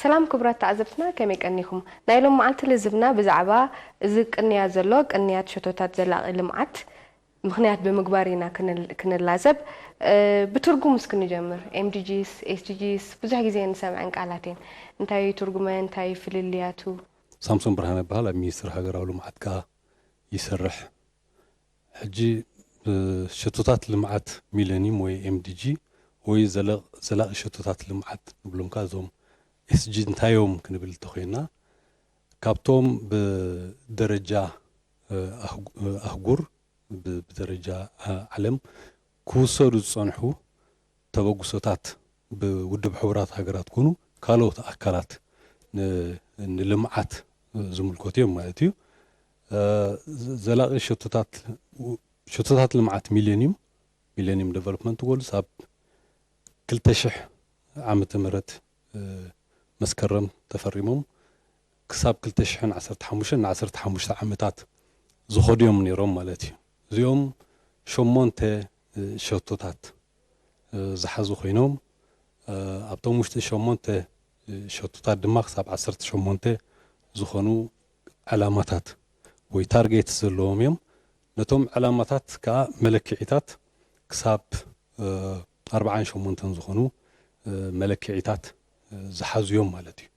ሰላም ክቡራት ተዓዘብትና፣ ከመይ ቀኒኹም? ናይ ሎም መዓልቲ ልዝብና ብዛዕባ እዚ ቅንያ ዘሎ ቅንያት ሸቶታት ዘላቒ ልምዓት ምኽንያት ብምግባር ኢና ክንል-፣ ክንላዘብ። እ፣ ብትርጉም እስኪ ንጀምር። ኤምዲጂስ፣ ኤስዲጂስ ብዙሕ ግዜ ንሰምዐን ቃላት እየን። እንታይ እዩ ትርጉመን? እንታይ እዩ ፍልልያቱ? ሳምሶን ብርሃነ እበሃል። ኣብ ሚኒስትሪ ሃገራዊ ልምዓት ከኣ ይሰርሕ። ሕጂ፣ እ፣ ሸቶታት ልምዓት ሚለኒየም ወይ ኤምዲጂ ወይ ዘለቕ-፣ ዘላቒ ሸቶታት ልምዓት ንብሎም ከኣ እዞም ኤስጂ እንታይ እዮም ክንብል እንተኾይና፣ ካብቶም ብደረጃ፣ እ፣ ኣህጉ-፣ እ፣ ኣህጉር ብ-፣ ብደረጃ፣ እ፣ ዓለም ክውሰዱ ዝጸንሑ ተበግሶታት ብውድብ ሕቡራት ሃገራት ኮኑ ካልኦት ኣካላት ን-፣ ንልምዓት ዝምልከቱ እዮም ማለት እዩ። እ፣ ዘ-፣ ዘላቒ ሸቶታት፣ ሸቶታት ልምዓት ሚሌኒየም፣ ሚሌኒየም ዴቨሎፕመንት ጎልስ ኣብ ክልተ ሽሕ ዓመተ ምህረት፣ እ፣ መስከረም ተፈሪሞም ክሳብ ክልተ ሽሕን ዓሰርተ ሓሙሽተን ንዓሰርተ ሓሙሽተ ዓመታት ዝኸዱ እዮም ነይሮም ማለት እዩ። እዚኦም ሸሞንተ፣ እ፣ ሸቶታት፣ እ፣ ዝሓዙ ኮይኖም፣ እ፣ ኣብቶም ውሽጢ ሸሞንተ፣ እ፣ ሸቶታት ድማ ክሳብ ዓሰርተ ሸሞንተ ዝኾኑ ዕላማታት ወይ ታርጌት ዘለዎም እዮም። ነቶም ዕላማታት ከኣ መለክዒታት ክሳብ፣ እ፣ ኣርብዓን ሸሞንተን ዝኾኑ፣ እ፣ መለክዒታት፣ እ፣ ዝሓዙ እዮም ማለት እዩ።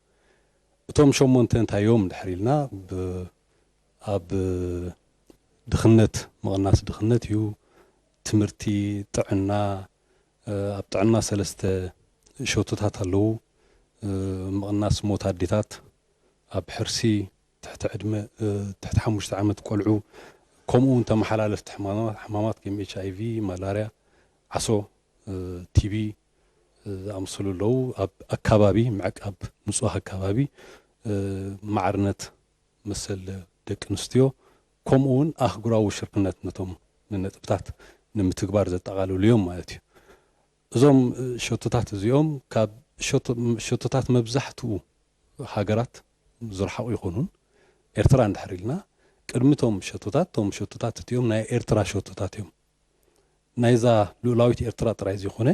እቶም ሸሞንተ እንታይ እዮም እንድሕር ኢልና፣ ብ-፣ ኣብ ድኽነት፣ ምቕናስ ድኽነት እዩ፣ ትምህርቲ፣ ጥዕና፣ እ፣ ኣብ ጥዕና ሰለስተ ሸቶታት ኣለዉ። እ፣ ምቕናስ ሞት ኣዴታት፣ ኣብ ሕርሲ ትሕቲ ዕድመ፣ እ፣ ትሕቲ ሓሙሽተ ዓመት ቆልዑ፣ ከምኡ እውን ተመሓላለፍቲ ሕማማት፣ ሕማማት ከም ኤች ኣይ ቪ፣ ማላርያ፣ ዓሶ፣ እ፣ ቲቢ፣ እ፣ ዝኣመሰሉ ኣለዉ። ኣብ ኣካባቢ፣ ምዕቃብ ንጹህ ኣካባቢ፣ እ፣ ማዕርነት መሰል ደቂ ኣንስትዮ፣ ከምኡ እውን ኣህጉራዊ ሽርክነት ነቶም ንነጥብታት ንምትግባር ዘጠቓልሉ እዮም ማለት እዩ። እዞም፣ እ፣ ሸቶታት እዚኦም ካብ ሸቶ-፣ ሸቶታት መብዛሕትኡ ሃገራት ዝረሓቑ ይኾኑን፣ ኤርትራ እንድሕር ኢልና፣ ቅድሚ እቶም ሸቶታት፣ እቶም ሸቶታት እቲኦም ናይ ኤርትራ ሸቶታት እዮም። ናይዛ ልኡላዊት ኤርትራ ጥራይ ዘይኮነ፣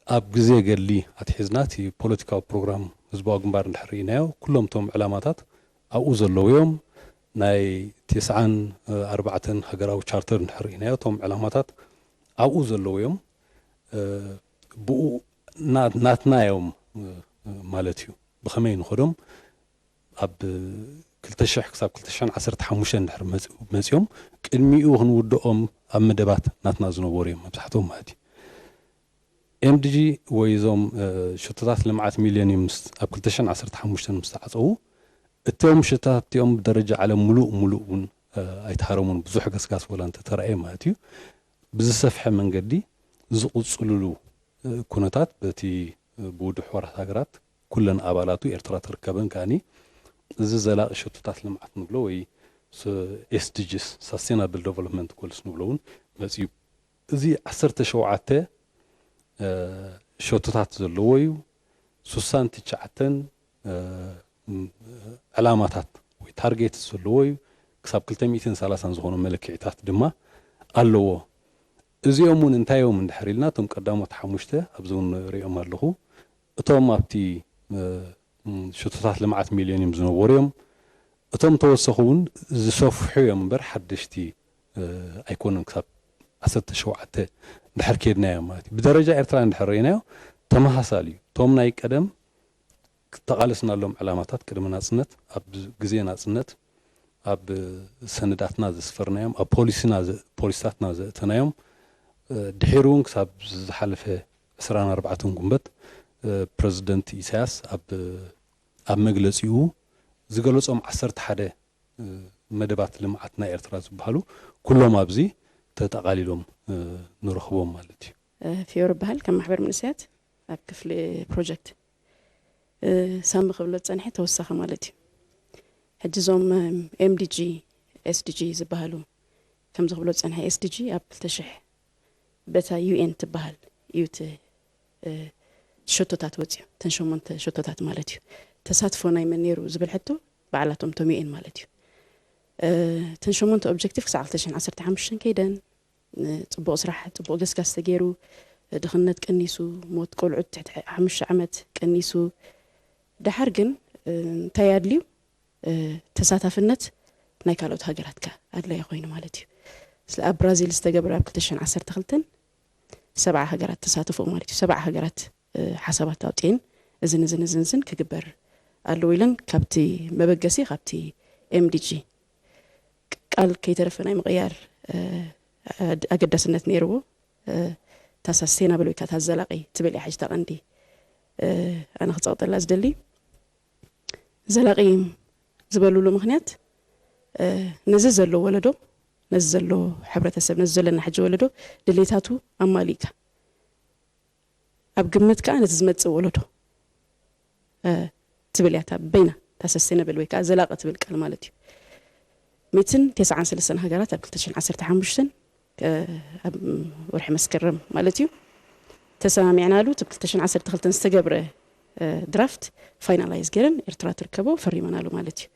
ኣብ ግዜ ገድሊ ኣትሒዝና እቲ ፖለቲካዊ ፕሮግራም ህዝባዊ ግንባር እንድሕር ርኢናዮ፣ ኩሎም እቶም ዕላማታት ኣብኡ ዘለዉ እዮም። ናይ ተስዓን ኣርባዕተን ሃገራዊ ቻርተር እንድሕር ርኢናዮ፣ እቶም ዕላማታት ኣብኡ ዘለዉ እዮም። እ፣ ብኡ ና-፣ ናትና እዮም፣ እ፣ ማለት እዩ። ብኸመይ ንኸዶም? ኣብ ክልተ ሽሕ ክሳብ ክልተ ሽሕን ዓሰርተ ሓሙሽተን እንድሕር መጽ-፣ መጺኦም፣ ቅድሚኡ ክንውድኦም ኣብ መደባት ናትና ዝነበሩ እዮም መብዛሕትኦም ማለት እዩ። ኤምዲጂ ወይ እዞም፣ እ፣ ሸቶታት ልምዓት ሚሌኒየም ምስ፣ ኣብ ክልተ ሽሕን ዓሰርተ ሓሙሽተን ምስ ተዓጸዉ፣ እቶም ሸቶታት እቲኦም ብደረጃ ዓለም ምሉእ ምሉእ እውን፣ እ፣ ኣይተሃረሙን። ብዙሕ ገስጋስ ወላ እንተተራእየ ማለት እዩ፣ ብዝሰፍሐ መንገዲ ዝቕጽልሉ፣ እ፣ ኩነታት በቲ፣ እ፣ ብውድብ ሕቡራት ሃገራት ኩለን ኣባላቱ ኤርትራ ትርከበን ከኣኒ እዚ ዘላቒ ሸቶታት ልምዓት ንብሎ ወይ ስ-፣ ኤስዲጂስ፣ ሳስቴናብል ዴቨሎፕመንት ጎልስ ንብሎ እውን መጺኡ። እዚ ዓሰርተ ሸውዓተ፣ እ፣ ሸቶታት ዘለዎ እዩ። ሱሳን ትሽዓተን፣ እ፣ ም-፣ ዕላማታት ወይ ታርጌት ዘለዎ እዩ። ክሳብ ክልተ ሚእትን ሰላሳን ዝኾኑ መለክዒታት ድማ ኣለዎ። እዚኦም እውን እንታይ እዮም እንድሕር ኢልና፣ እቶም ቀዳሞት ሓሙሽተ ኣብዚ እውን ሪኦም ኣለኹ። እቶም ኣብቲ፣ እ፣ ም፣ ሸቶታት ልምዓት ሚሌኒየም ዝነበሩ እዮም። እቶም ተወሰኹ እውን ዝሰፍሑ እዮም እምበር ሓደሽቲ፣ እ፣ ኣይኮኑን። ክሳብ ዓሰርተ ሸውዓተ እንድሕር ከድናዮ ማለት እዩ። ብደረጃ ኤርትራ እንድሕር ርኢናዮ ተመሳሳሊ እዩ። እቶም ናይ ቀደም ተቓለስናሎም ዕላማታት ቅድሚ ናጽነት፣ ኣብ ግዜ ናጽነት፣ ኣብ ሰነዳትና ዘስፈርናዮም፣ ኣብ ፖሊሲና ዘ-፣ ፖሊሲታትና ዘእተናዮም፣ እ፣ ድሒሩ እውን ክሳብ ዝሓለፈ ዕስራን ኣርባዕተን ጉንበት፣ እ፣ ፕረዚደንት ኢሳያስ ኣብ፣ ኣብ መግለጺኡ ዝገለጾም ዓሰርተ ሓደ፣ እ፣ መደባት ልምዓት ናይ ኤርትራ ዝበሃሉ ኩሎም ኣብዚ ተጠቓሊሎም፣ እ፣ ንረኽቦም ማለት እዩ። እ፣ ፊዮሪ ይበሃል፣ ካብ ማሕበር መንእሰያት ኣብ ክፍሊ ፕሮጀክት። እ፣ ሳሚ ክብሎ ዝጸንሐ ተወሳኺ ማለት እዩ። ሕጂ እዞም፣ እም፣ ኤምዲጂ፣ ኤስዲጂ ዝበሃሉ ከም ዝኽብሎ ዝጸንሐ ኤስዲጂ ኣብ ክልተ ሽሕ በታ ዩኤን ትበሃል እዩ እቲ፣ እ፣ ሸቶታት ወጺኡ፣ እተን ሸሞንተ ሸቶታት ማለት እዩ። ተሳትፎ ናይ መን ነይሩ ዝብል ሕቶ ባዕላቶም እቶም ዩኤን ማለት እዩ። እ፣ እተን ሸሞንተ ኦብጀክቲቭ ክሳዕ ክልተ ሽሕን ዓሰርተ ሓሙሽተን ከይደን፣ እ፣ ጽቡቕ ስራሕ፣ ጽቡቕ ገስጋስ ተገይሩ፣ ድኽነት ቀኒሱ፣ ሞት ቆልዑት ትሕቲ ሓሙሽተ ዓመት ቀኒሱ፣ ደሓር ግን እንታይ ኣድልዩ? ተሳታፍነት ናይ ካልኦት ሃገራት ከ ኣድላይ ኮይኑ ማለት እዩ። ስለ ኣብ ብራዚል ዝተገብረ ኣብ ክልተ ሽሕን ዓሰርተ ክልተን ሰብዓ ሃገራት ተሳተፍኡ ማለት እዩ። ሰብዓ ሃገራት ሓሳባት ኣውፅኤን እዝን እዝን እዝን እዝን ክግበር ኣለዎ ኢለን ካብቲ መበገሲ ካብቲ ኤምዲጂ ቃል ከይተረፈ ናይ ምቕያር ኣገዳስነት ነይርዎ። እታ ሳስቴናብል ወይ ከዓ እታ ዘላቒ ትብል እያ ሕጂ እታ ቀንዲ ኣነ ክፀቕጠላ ዝደሊ። ዘላቒ ዝበሉሉ ምክንያት ነዚ ዘሎ ወለዶ፣ ነዚ ዘሎ ሕብረተሰብ፣ ነዚ ዘለና ሕጂ ወለዶ ድሌታቱ ኣማሊእካ ኣብ ግምት ከዓ ነቲ ዝመፅእ ወለዶ ትብል እያ እታ በይና እታ ሰስቴነብል ወይ ከዓ ዘላቂ ትብል ቃል ማለት እዩ። ሚትን ተስዓን ሰለስተን ሃገራት ኣብ ክልተ ሽሕን ዓሰርተ ሓሙሽተን ኣብ ወርሒ መስከረም ማለት እዩ ተሰማሚዕናሉ። እቲ ክልተ ሽሕን ዓሰርተ ክልተን ዝተገብረ ድራፍት ፋይናላይዝ ገይረን ኤርትራ ትርከቦ ፈሪመናሉ ማለት እዩ።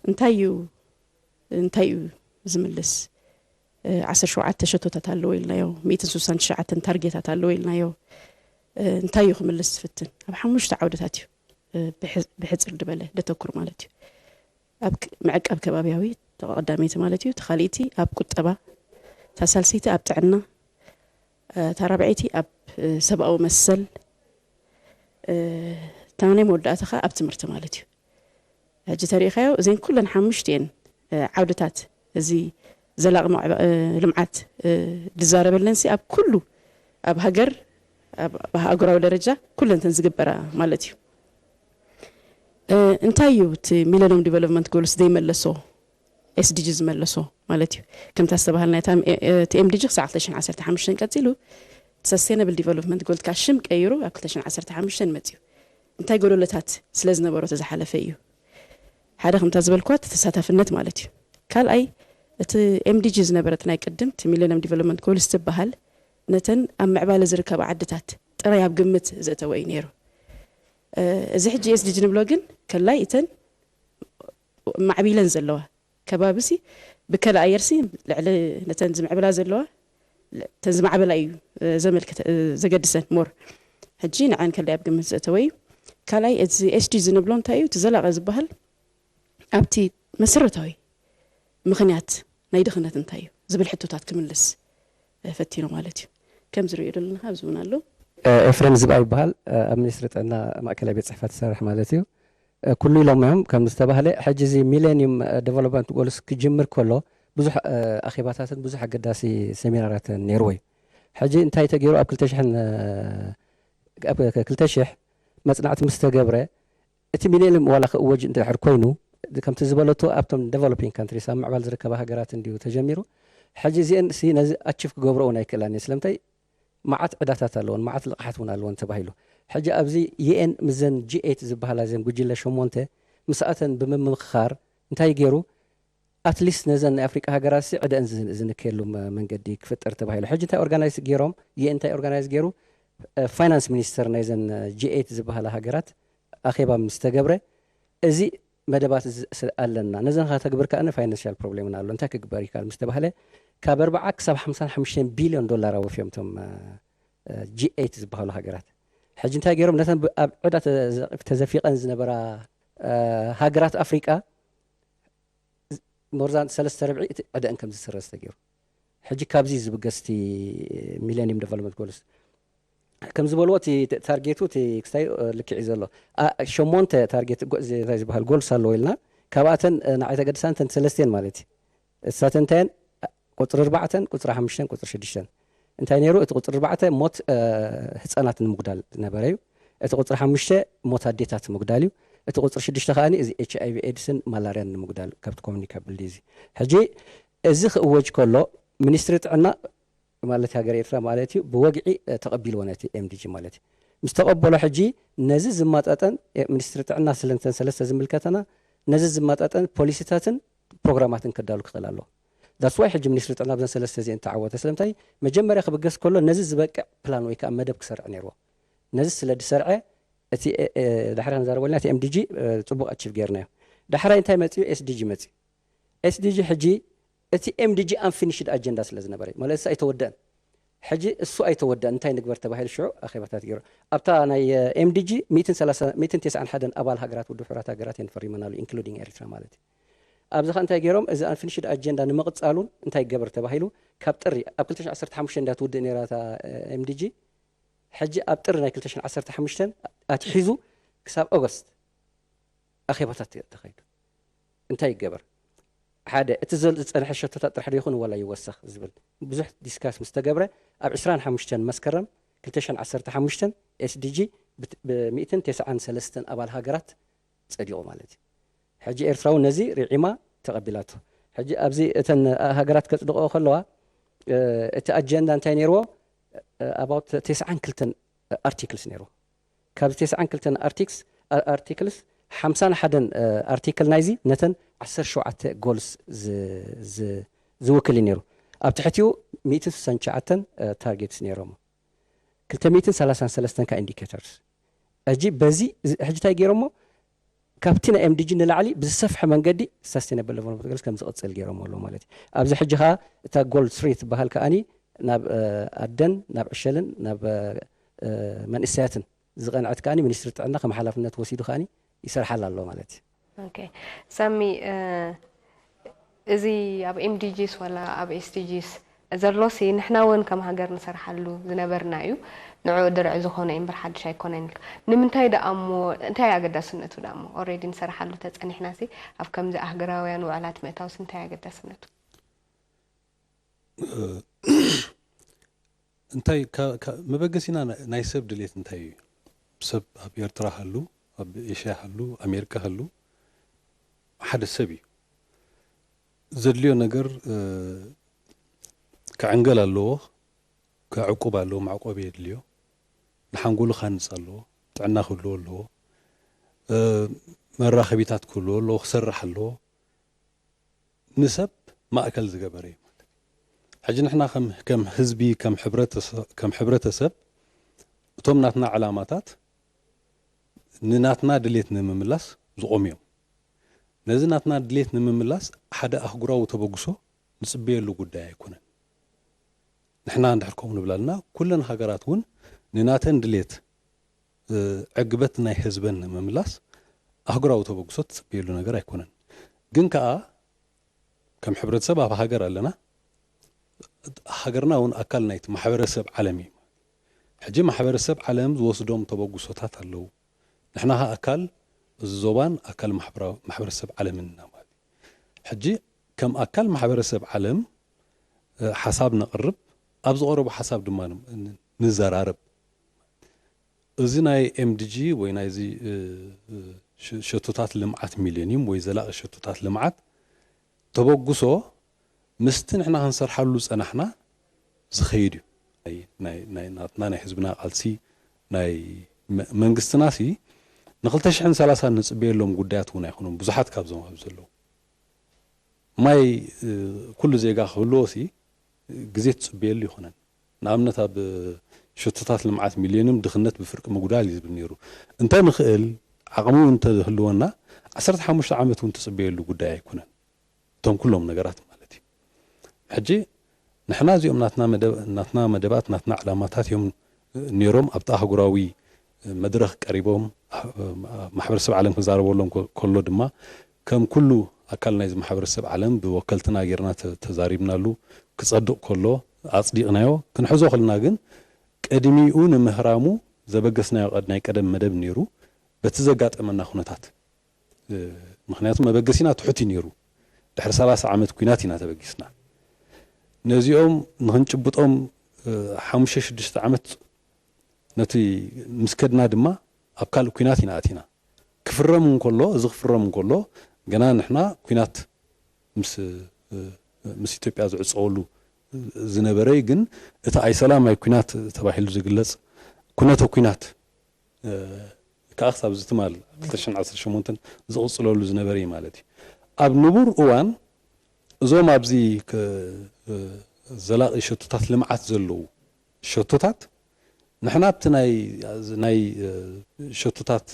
እንታይ እዩ እንታይ እዩ ዝምልስ? ዓሰርተ ሸውዓተ ሸቶታት ኣለዎ ኢልናዮ፣ ሚእትን ስሳን ትሽዓተን ታርጌታት ኣለዎ ኢልናዮ። እንታይ እዩ ክምልስ ዝፍትን? ኣብ ሓሙሽተ ዓውድታት እዩ ብሕፅር ዝበለ ደተኩር ማለት እዩ። ኣብ ምዕቃብ ከባቢያዊ ተቐዳመይቲ ማለት እዩ። ተኻሊእቲ ኣብ ቁጠባ፣ እታ ሳልሰይቲ ኣብ ጥዕና፣ እታ ራብዐይቲ ኣብ ሰብኣዊ መሰል፣ እታ ናይ መወዳእታ ኸ ኣብ ትምህርቲ ማለት እዩ። ሕጂ ተሪኢኻዮ እዘን ኩለን ሓሙሽቲኤን ዓውድታት እዚ ዘላቂ ልምዓት ዝዛረበለን ሲ ኣብ ኩሉ ኣብ ሃገር ኣብ ሃገራዊ ደረጃ ኩለንተን ዝግበራ ማለት እዩ። እንታይ እዩ እቲ ሚለኒየም ዲቨሎፕመንት ጎልስ ዘይመለሶ ኤስዲጂ ዝመለሶ ማለት እዩ? ከምታ ዝተባሃልና እቲ ኤምዲጂ ክሳዕ ክልተ ሽሕን ዓሰርተ ሓሙሽተን ቀፂሉ ሰስቴናብል ዲቨሎፕመንት ጎል ካ ሽም ቀይሩ ኣብ ክልተ ሽሕን ዓሰርተ ሓሙሽተን መፅዩ። እንታይ ጎደሎታት ስለ ዝነበሮ ተዝሓለፈ እዩ? ሓደ ከምታ ዝበልኳት ተሳታፍነት ማለት እዩ። ካልኣይ እቲ ኤምዲጂ ዝነበረት ናይ ቅድም እቲ ሚለኒየም ዲቨሎፕመንት ጎልስ ትበሃል ነተን ኣብ ምዕባለ ዝርከባ ዓድታት ጥራይ ኣብ ግምት ዘእተወ እዩ ነይሩ። እዚ ሕጂ ኤስዲጂ ንብሎ ግን ከላይ እተን ማዕቢለን ዘለዋ ከባቢ ሲ ብከለ ኣየር ሲ ልዕሊ ነተን ዝምዕብላ ዘለዋ እተን ዝማዕበላ እዩ ዘመልክት ዘገድሰን ሞር ሕጂ ንዓን ከላይ ኣብ ግምት ዘእተወ እዩ። ካልኣይ እዚ ኤስዲ ዝንብሎ እንታይ እዩ እቲ ዘላቂ ዝበሃል ኣብቲ መሰረታዊ ምኽንያት ናይ ድኽነት እንታይ እዩ ዝብል ሕቶታት ክምልስ ፈቲኑ ማለት እዩ። ከም ዝሪኦ ዘለና ኣብዚ እውን ኣሎ። ኤፍሬም ዝብኣ ይበሃል። ኣብ ሚኒስትሪ ጥዕና ማእከላይ ቤት ፅሕፈት ዝሰርሕ ማለት እዩ። ኩሉ ኢሎም እዮም ከም ዝተባህለ። ሕጂ እዚ ሚሌኒየም ዴቨሎፕመንት ጎልስ ክጅምር ከሎ ብዙሕ ኣኼባታትን ብዙሕ ኣገዳሲ ሴሚናራትን ነይርዎ እዩ። ሕጂ እንታይ ተገይሩ? ኣብ ክልተ ሽሕን ኣብ ክልተ ሽሕ መፅናዕቲ ምስ ተገብረ እቲ ሚሌኒየም ዋላ ክእወጅ እንድሕር ኮይኑ ከምቲ ዝበለቶ ኣብቶም ዴቨሎፒንግ ካንትሪስ ኣብ ምዕባል ዝርከባ ሃገራት እንድዩ ተጀሚሩ። ሕጂ እዚአን ሲ ነዚ ኣቺቭ ክገብርኦ ኣይክእላን እየ። ስለምንታይ? መዓት ዕዳታት ኣለዎን መዓት ልቕሓት እውን ኣለዎን ተባሂሉ። ሕጂ ኣብዚ ዩኤን ምስዘን ጂ ኤይት ዝበሃላ ዘን ጉጅለ ሸሞንተ ምስኣተን ብምምኽኻር እንታይ ገይሩ ኣትሊስት ነዘን ናይ ኣፍሪቃ ሃገራት ሲ ዕደን ዝንከየሉ መንገዲ ክፍጠር ተባሂሉ። ሕጂ እንታይ ኦርጋናይዝ ገይሮም ዩኤን እንታይ ኦርጋናይዝ ገይሩ ፋይናንስ ሚኒስተር ናይዘን ጂ ኤይት ዝበሃላ ሃገራት ኣኼባ ምስ ተገብረ እዚ መደባት ኣለና ነዘን ከተግብር ከኣ ፋይናንሻል ፕሮብሌም ኣሎ እንታይ ክግበር ይካል ምስ ተባህለ ካብ ኣርባዓ ክሳብ ሓምሳን ሓሙሽተን ቢልዮን ዶላር ኣወፍዮም እቶም ጂ ኤይት ዝበሃሉ ሃገራት። ሕጂ እንታይ ገይሮም ነተን ኣብ ዕዳ ተዘፊቀን ዝነበራ ሃገራት ኣፍሪቃ ሞርዛን ሰለስተ ርብዒ እቲ ዕደን ከም ዝስረዝ ተገይሩ። ሕጂ ካብዚ ዝብገስ እቲ ሚሌኒየም ዴቨሎፕመንት ጎልስ ከም ዝበልዎ እቲ ታርጌቱ እቲ ክስታይ ልክዕ እዩ ዘሎ። ሸሞንተ ታርጌት ዝበሃል ጎልስ ኣለዎ ኢልና ካብኣተን ንዓይ ተገድሳን ተን ሰለስቴን ማለት እዩ። እሳተን እንታየን ቁፅሪ ኣርባዕተን ቁፅሪ ሓሙሽተን ቁፅሪ ሽዱሽተን እንታይ ነይሩ? እቲ ቁፅሪ ኣርባዕተ ሞት ህፃናት ንምጉዳል ነበረ እዩ። እቲ ቁፅሪ ሓሙሽተ ሞት ኣዴታት ምጉዳል እዩ። እቲ ቁፅሪ ሽዱሽተ ከኣ እዚ ኤች ኣይቪ ኤድስን ማላርያን ንምጉዳል ካብቲ ኮሚኒካ ብልዲ እዚ ሕጂ እዚ ክእወጅ ከሎ ሚኒስትሪ ጥዕና ማለት ሃገር ኤርትራ ማለት እዩ ብወግዒ ተቐቢልዎ ነቲ ኤምዲጂ ማለት እዩ። ምስ ተቐበሎ ሕጂ ነዚ ዝማጣጠን ሚኒስትሪ ጥዕና ስለንተን ሰለስተ ዝምልከተና ነዚ ዝማጣጠን ፖሊሲታትን ፕሮግራማትን ክዳሉ ክኽእል ኣለዎ። ዳትስ ዋይ ሕጂ ሚኒስትሪ ጥዕና ብዘን ሰለስተ እዚአን ተዓወተ ስለምንታይ መጀመርያ ክብገስ ከሎ ነዚ ዝበቅዕ ፕላን ወይ ከዓ መደብ ክሰርዕ ነይርዎ። ነዚ ስለ ዝሰርዐ እቲ ዳሕራይ ክንዛረበልና እቲ ኤምዲጂ ፅቡቅ ኣቺቭ ገይርናዮ። ዳሕራይ እንታይ መፅዩ? ኤስዲጂ መፅዩ። ኤስዲጂ ሕጂ እቲ ኤምዲጂ ኣንፊኒሽድ ኣጀንዳ ስለ ዝነበረ ማለት ኣይተወደአን። ሕጂ እሱ ኣይተወደን፣ እንታይ ንግበር ተባሂሉ ሽዑ ኣኼባታት ገይሩ። ኣብታ ናይ ኤምዲጂ ሚእትን ሰላሳ ሚእትን ተስዓን ሓደን ኣባል ሃገራት ውድብ ሕቡራት ሃገራት እየን ፈሪመናሉ፣ ኢንክሉዲንግ ኤርትራ ማለት እዩ። ኣብዚ ኸ እንታይ ገይሮም? እዚ ኣንፊኒሽድ ኣጀንዳ ንምቕጻሉን እንታይ ይገበር ተባሂሉ ካብ ጥሪ ኣብ ክልተ ሽሕን ዓሰርተ ሓሙሽተን እንዳ ትውድእ ነይራ እታ ኤምዲጂ። ሕጂ ኣብ ጥሪ ናይ ክልተ ሽሕን ዓሰርተ ሓሙሽተን ኣትሒዙ ክሳብ ኦገስት ኣኼባታት ተኻይዱ። እንታይ ይገበር? ሓደ እቲ ዝጸንሐ ሸቶታት ጥራሕ ዶ ይኹን ዋላ ይወሰኽ ዝብል ብዙሕ ዲስካስ ምስ ተገብረ፣ ኣብ ዕስራን ሓሙሽተን መስከረም ክልተ ሽሕን ዓሰርተ ሓሙሽተን ኤስዲጂ ብሚእትን ተስዓን ሰለስተን ኣባል ሃገራት ጸዲቑ ማለት እዩ። ሕጂ ኤርትራ እውን ነዚ ርዒማ ተቐቢላቶ። ሕጂ ኣብዚ እተን ሃገራት ከጽድቕኦ ከለዋ እቲ ኣጀንዳ እንታይ ነይርዎ? ኣባውት ተስዓን ክልተን ኣርቲክልስ ነይርዎ። ካብዚ ተስዓን ክልተን ኣርቲክስ ኣርቲክልስ ሓምሳን ሓደን ኣርቲክል ናይዚ ነተን ዓሰርተ ሸውዓተ ጎልስ ዝውክል እዩ ነይሩ። ኣብ ትሕቲኡ ሚእትን ስሳን ትሽዓተን ታርጌትስ ነይሮሞ። ክልተ ሚእትን ሰላሳን ሰለስተን ከኣ ኢንዲኬተርስ። ሕጂ በዚ ሕጂ እንታይ ገይሮሞ? ካብቲ ናይ ኤምዲጂ ንላዕሊ ብዝሰፍሐ መንገዲ ሳስቴናብል ዴቨሎፕመንት ጎልስ ከም ዝቕጽል ገይሮሞ ኣለዉ ማለት እዩ። ኣብዚ ሕጂ ከኣ እታ ጎል ስሪ ትበሃል ከኣኒ ናብ ኣደን ናብ ዕሸልን ናብ መንእሰያትን ዝቐንዐት ከኣ ሚኒስትሪ ጥዕና ከም ሓላፍነት ወሲዱ ከኣ ይሰርሓላ ኣሎ ማለት እዩ። ኦኬ ሳሚ፣ እዚ ኣብ ኤምዲጂስ ዋላ ኣብ ኤስዲጂስ ዘሎሲ ንሕና እውን ከም ሃገር ንሰርሓሉ ዝነበርና እዩ። ንዕኡ ድርዒ ዝኾነ እምበር ሓድሽ ኣይኮነን ኢልካ። ንምንታይ ደኣ እሞ እንታይ ኣገዳስነቱ ደኣ እሞ ኦሬዲ ንሰርሓሉ ተጸኒሕናሲ ኣብ ከምዚ ኣህገራውያን ውዕላት ምእታውስ እንታይ ኣገዳስነቱ? እንታይ መበገሲና ናይ ሰብ ድሌት እንታይ እዩ? ሰብ ኣብ ኤርትራ ሃሉ፣ ኣብ ኤሽያ ሃሉ፣ ኣሜሪካ ሃሉ ሓደ ሰብ እዩ ዘድልዮ ነገር ክዕንገል ኣለዎ፣ ክዕቁብ ኣለዎ፣ መዕቆቢ የድልዮ፣ ንሓንጎሉ ክሃንፅ ኣለዎ፣ ጥዕና ክህልዎ ኣለዎ፣ መራኸቢታት ክህልዎ ኣለዎ፣ ክሰርሕ ኣለዎ። ንሰብ ማእከል ዝገበረ እዩ ማለት እዩ። ሕጂ ንሕና ከም ህዝቢ ከም ሕብረተሰብ እቶም ናትና ዕላማታት ንናትና ድሌት ንምምላስ ዝቆሙ እዮም። ነዚ ናትና ድሌት ንምምላስ ሓደ ኣህጉራዊ ተበግሶ ንጽበየሉ ጉዳይ ኣይኮነን። ንሕና እንድሕር ከምኡ ንብላልና ኩለን ሃገራት እውን ንናተን ድሌት ዕግበት ናይ ህዝበን ንምምላስ ኣህጉራዊ ተበግሶ ትጽበየሉ ነገር ኣይኮነን። ግን ከኣ ከም ሕብረተሰብ ኣብ ሃገር ኣለና። ሃገርና እውን ኣካል ናይቲ ማሕበረሰብ ዓለም እዩ። ሕጂ ማሕበረሰብ ዓለም ዝወስዶም ተበግሶታት ኣለዉ። ንሕና ኸኣ ኣካል እዚ ዞባን ኣካል ማሕበረሰብ ዓለምን ኢና ማለት እዩ። ሕጂ ከም ኣካል ማሕበረሰብ ዓለም ሓሳብ ነቕርብ፣ ኣብ ዝቐረቡ ሓሳብ ድማ ንዘራረብ። እዚ ናይ ኤምዲጂ ወይ ናይዚ ሸቶታት ልምዓት ሚሌኒየም ወይ ዘላቒ ሸቶታት ልምዓት ተበግሶ ምስቲ ንሕና ክንሰርሓሉ ዝጸናሕና ዝኸይድ እዩ። ናትና ናይ ህዝብና ቃልሲ ናይ መንግስትና ሲ ንክልተ ሽሕን ሰላሳን ንጽበየሎም ጉዳያት እውን ኣይኮኑን። ብዙሓት ካብዞም ኣብ ዘለዉ ማይ ኩሉ ዜጋ ክህልዎ ሲ ግዜ ትጽበየሉ ይኾነን። ንኣብነት ኣብ ሸቶታት ልምዓት ሚሌኒየም ድኽነት ብፍርቂ ምጉዳል እዩ ዝብል ነይሩ። እንተ ንኽእል ዓቕሚ እውን እንተህልወና ዓሰርተ ሓሙሽተ ዓመት እውን ትጽበየሉ ጉዳይ ኣይኮነን። እቶም ኩሎም ነገራት ማለት እዩ። ሕጂ ንሕና እዚኦም ናትና መደባት ናትና ዕላማታት እዮም ነይሮም ኣብቲ ኣህጉራዊ መድረኽ ቀሪቦም ማሕበረሰብ ዓለም ክዛረበሎም ከሎ ድማ ከም ኩሉ ኣካል ናይዚ ማሕበረሰብ ዓለም ብወከልትና ጌርና ተዛሪብናሉ ክጸድቕ ከሎ ኣጽዲቕናዮ ክንሕዞ ከልና ግን ቅድሚኡ ንምህራሙ ዘበገስናዮ ናይ ቀደም መደብ ነይሩ። በቲ ዘጋጠመና ኩነታት ምክንያቱ መበገሲና ትሑት እዩ ነይሩ። ድሕሪ ሰላሳ ዓመት ኲናት ኢና ተበጊስና። ነዚኦም ንክንጭብጦም ሓሙሽተ ሽዱሽተ ዓመት ነቲ ምስ ከድና ድማ ኣብ ካልእ ኲናት ኢና ኣቲና። ክፍረም እንከሎ እዚ ክፍረም እንከሎ ገና ንሕና ኲናት ምስ ምስ ኢትዮጵያ ዝዕፀወሉ ዝነበረ እዩ። ግን እቲ ኣይሰላማይ ኲናት ተባሂሉ ዝግለፅ ኩነተ ኲናት ከዓ ክሳብ እዚ ትማል ክልተ ሽሕን ዓሰርተ ሸሞንተን ዝቕፅለሉ ዝነበረ እዩ ማለት እዩ። ኣብ ንቡር እዋን እዞም ኣብዚ ዘላቒ ሸቶታት ልምዓት ዘለዉ ሸቶታት ንሕና ኣብቲ ናይ ሸቶታት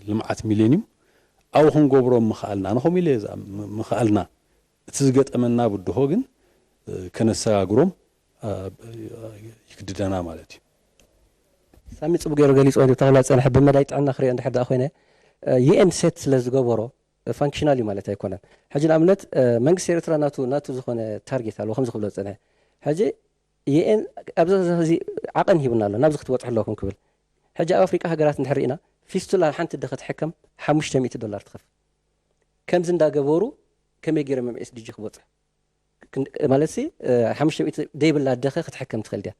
ልምዓት ሚሌኒየም ኣብኡ ክንገብሮም ምኽኣልና፣ ኣነ ከምኡ ኢለ ምኽኣልና፣ እቲ ዝገጠመና ብድሆ ግን ከነሰጋግሮም ይግድደና ማለት እዩ። ሳሚ ጽቡቅ ገይሩ ገሊጽዎ እዩ። ተኽላ ዝጸንሐ ብመዳይ ጥዕና ክሪኦ እንድሕር ደኣ ኮይነ፣ ዩኤን ሴት ስለ ዝገበሮ ፋንክሽናል እዩ ማለት ኣይኮነን። ሕጂ ንኣብነት መንግስቲ ኤርትራ ናቱ ናቱ ዝኾነ ታርጌት ኣለዎ ከምዚ ክብሎ ዝጸንሐ። ሕጂ ዩኤን ኣብዚ እዚ ዓቐን ሂብና ኣሎ ናብዚ ክትበጽሑ ኣለኩም ክብል። ሕጂ ኣብ ኣፍሪቃ ሃገራት እንድሕር ርኢና ፊስቱላ ሓንቲ ኣደ ክትሕከም ሓሙሽተ ሚእቲ ዶላር ትኸፍል። ከምዚ እንዳገበሩ ከመይ ገይሮም ኤስዲጂ ክበጽሑ? ማለት ሲ ሓሙሽተ ሚእቲ ደይብላ ኣደኸ ክትሕከም ትኽእል ድያ?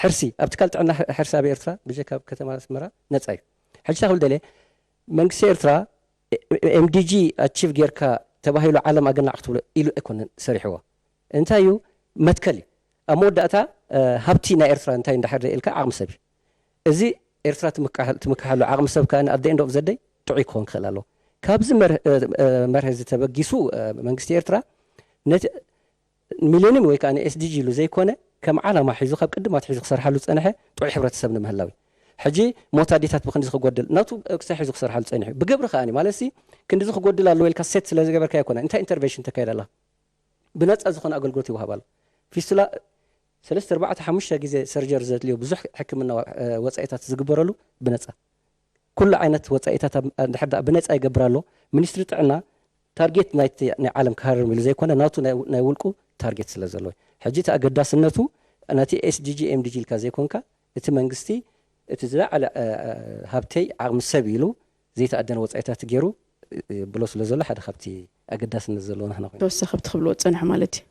ሕርሲ ኣብ ትካል ጥዕና ሕርሲ ኣብ ኤርትራ ብጀካ ኣብ ከተማ ኣስመራ ነፃ እዩ። ሕጂ ክብል ደልየ መንግስቲ ኤርትራ ኤምዲጂ ኣቺቭ ጌርካ ተባሂሉ ዓለም ኣገናዕ ክትብሎ ኢሉ ኣይኮነን ሰሪሕዎ። እንታይ እዩ መትከል እዩ። ኣብ መወዳእታ ሃብቲ ናይ ኤርትራ እንታይ እንዳሕር ኢልካ ዓቕሚ ሰብ እዩ። እዚ ኤርትራ ትምክሓሉ ዓቕሚ ሰብ ከኣ ኣብ ኤንድ ኦፍ ዘደይ ጥዑይ ክኾን ክኽእል ኣለዎ። ካብዚ መርህ እዚ ተበጊሱ መንግስቲ ኤርትራ ነቲ ሚሊዮኒም ወይ ከዓ ንኤስዲጂ ኢሉ ዘይኮነ ከም ዓላማ ሒዙ ካብ ቅድም ኣትሒዙ ክሰርሓሉ ዝፀንሐ ጥዑይ ሕብረተሰብ ንምህላው እዩ። ሕጂ ሞት ኣዴታት ብክንድዚ ክጎድል ናቱ ክሳይ ሒዙ ክሰርሓሉ ፀኒሑ ብግብሪ ከኣ ማለት ሲ ክንድዚ ክጎድል ኣለዎ ኢልካ ሴት ስለ ዝገበርካ ኣይኮነ እንታይ ኢንተርቬንሽን ተካይድ ኣላ ብነፃ ዝኾነ ኣገልግሎት ይወሃብ ኣሎ። ፊስቱላ ሰለስተ ኣርባዕተ ሓሙሽተ ግዜ ሰርጀሪ ዘድልዮ ብዙሕ ሕክምና ወፃኢታት ዝግበረሉ ብነፃ ኩሉ ዓይነት ወፃኢታት እንድሕር ደኣ ብነፃ ይገብር ኣሎ። ሚኒስትሪ ጥዕና ታርጌት ናይ ዓለም ክሃርም ኢሉ ዘይኮነ ናቱ ናይ ውልቁ ታርጌት ስለ ዘለዎ ሕጂ እቲ ኣገዳስነቱ ነቲ ኤስዲጂ ኤምዲጂ ኢልካ ዘይኮንካ እቲ መንግስቲ እቲ ዝለዓለ ሃብተይ ዓቕሚ ሰብ ኢሉ ዘይተኣደነ ወፃኢታት ገይሩ ብሎ ስለ ዘሎ ሓደ ካብቲ ኣገዳስነት ዘለዎ ናህና ኮይኑ ተወሳኺ ኣብቲ ክብልዎ ዝፀንሑ ማለት እዩ።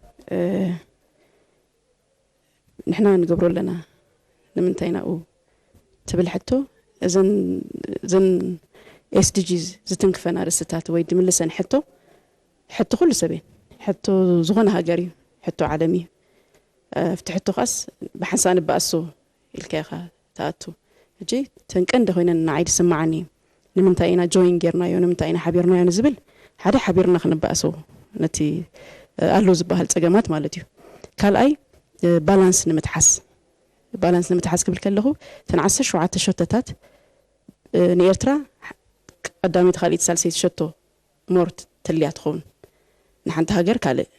ንሕና ንገብሮ ኣለና ንምንታይ ናብኡ ትብል ሕቶ እዘን እዘን ኤስዲጂ ዝትንክፈን ኣርእስትታት ወይ ድምልሰን ሕቶ ሕቶ ኩሉ ሰብ እየን። ሕቶ ዝኾነ ሃገር እዩ። ሕቶ ዓለም እዩ። ኣብቲ ሕቶ ኸኣስ ብሓንሳእ ንበኣሶ ኢልካ ኢኻ ትኣቱ። ሕጂ ተን ቀንዲ ኮይነን ንዓይ ዝስምዓኒ እዩ። ንምንታይ ኢና ጆይን ጌርናዮ ንምንታይ ኢና ሓቢርናዮ ንዝብል ሓደ ሓቢርና ክንበኣሶ ነቲ ኣሎ ዝበሃል ፀገማት ማለት እዩ። ካልኣይ ባላንስ ንምትሓስ ባላንስ ንምትሓስ ክብል ከለኹ እተን ዓሰርተ ሸውዓተ ሸቶታት ንኤርትራ ቀዳመይቲ ካልኣይቲ ሳልሰይቲ ሸቶ ሞር ተልያ ትኸውን ንሓንቲ ሃገር ካልእ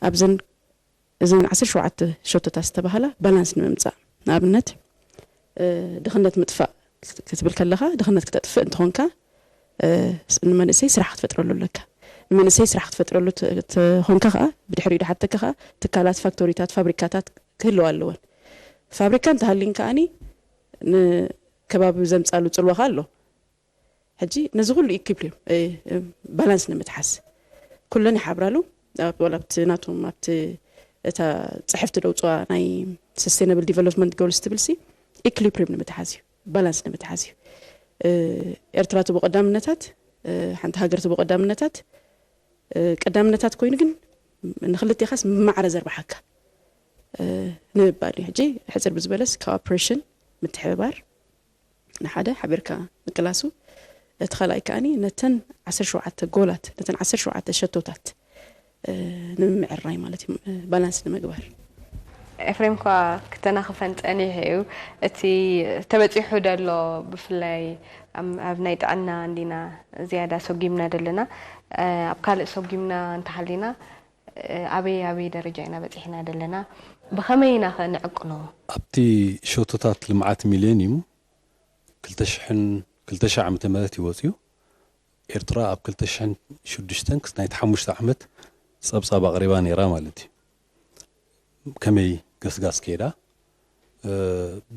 ኣብዘን እዘን ዓሰርተ ሸውዓተ ሸቶታት ዝተባህላ ባላንስ ንምምፃእ ንኣብነት ድኽነት ምጥፋእ ክትብል ከለኻ ድኽነት ክተጥፍእ እንትኾንካ ንመንእሰይ ስራሕ ክትፈጥረሉ ኣለካ። ንመንእሰይ ስራሕ ክትፈጥረሉ ተኾንካ ከዓ ብድሕሪኡ ድሓተካ ከዓ ትካላት፣ ፋክቶሪታት፣ ፋብሪካታት ክህልዋ ኣለወን። ፋብሪካ እንተሃልዩን ከዓኒ ንከባቢ ዘምፃሉ ፅልዋ ከዓ ኣሎ። ሕጂ ነዚ ኩሉ ኢኩፕሊም ባላንስ ንምትሓዝ ኩለን ይሓብራሉ። ዋላ ኣብቲ ናቶም ኣብቲ እታ ፅሕፍቲ ደውፅዋ ናይ ሰስቴናብል ዲቨሎፕመንት ጎልስ ትብል ሲ ኢኩሊብሪም ንምትሓዝ እዩ። ባላንስ ንምትሓዝ እዩ። ኤርትራ ትቦ ቀዳምነታት ሓንቲ ሃገር ትቦ ቀዳምነታት ቀዳምነታት ኮይኑ ግን ንክልቴኻስ ማዕረ ዘርባሓካ ንምባል እዩ። ሕጂ ሕፅር ብዝበለስ ኮኦፕሬሽን ምትሕብባር ንሓደ ሓቢርካ ምቅላሱ እቲ ካልኣይ ከዓኒ ነተን ዓሰርተ ሸውዓተ ጎላት ነተን ዓሰርተ ሸውዓተ ሸቶታት ንምምዕራይ ማለት እዩ ባላንስ ንምግባር ኤፍሬም እኳ ክተናኽፈን ጸኒሑ እዩ። እቲ ተበጺሑ ደሎ ብፍላይ ኣብ ናይ ጥዕና እንዲና ዝያዳ ሰጒምና ደለና። ኣብ ካልእ ሰጒምና እንተሃሊና ኣበይ ኣበይ ደረጃ ኢና በጺሕና ደለና? ብኸመይ ኢና ኸ ንዕቅኖ? ኣብቲ ሸቶታት ልምዓት ሚሌንዩም ክልተ ሽሕን ክልተ ሺሕ ዓመተ ምህረት እዩ ወጺኡ። ኤርትራ ኣብ ክልተ ሽሕን ሽዱሽተን ክስ ናይቲ ሓሙሽተ ዓመት ጸብጻብ ኣቕሪባ ነይራ ማለት እዩ። ከመይ ገስጋስ ከይዳ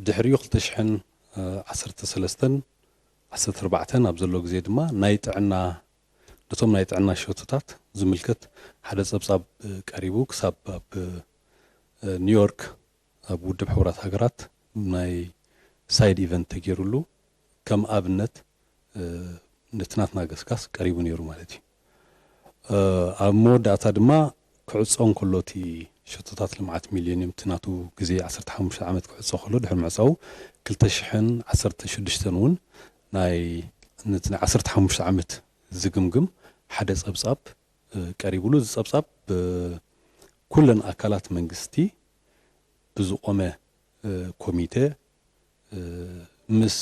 ድሕሪኡ ክልተ ሽሕን ዓሰርተ ሰለስተን ዓሰርተ ኣርባዕተን ኣብ ዘሎ ግዜ ድማ ናይ ጥዕና ነቶም ናይ ጥዕና ሸቶታት ዝምልከት ሓደ ጸብጻብ ቀሪቡ ክሳብ ኣብ ኒውዮርክ ኣብ ውድብ ሕቡራት ሃገራት ናይ ሳይድ ኢቨንት ተገይሩሉ ከም ኣብነት ነቲ ናትና ገስጋስ ቀሪቡ ነይሩ ማለት እዩ። ኣብ መወዳእታ ድማ ክዕጾ እንከሎ እቲ ሸቶታት ልምዓት ሚሌንዩም እቲ ናቱ ግዜ ዓሰርተ ሓሙሽተ ዓመት ክዕጾ ከሎ ድሕሪ ምዕጻዉ ክልተ ሽሕን ዓሰርተ ሽዱሽተን እውን ናይ ነቲ ናይ ዓሰርተ ሓሙሽተ ዓመት ዝግምግም ሓደ ጸብጻብ ቀሪቡሉ። እዚ ጸብጻብ ብኩለን ኣካላት መንግስቲ ብዝቖመ ኮሚተ ምስ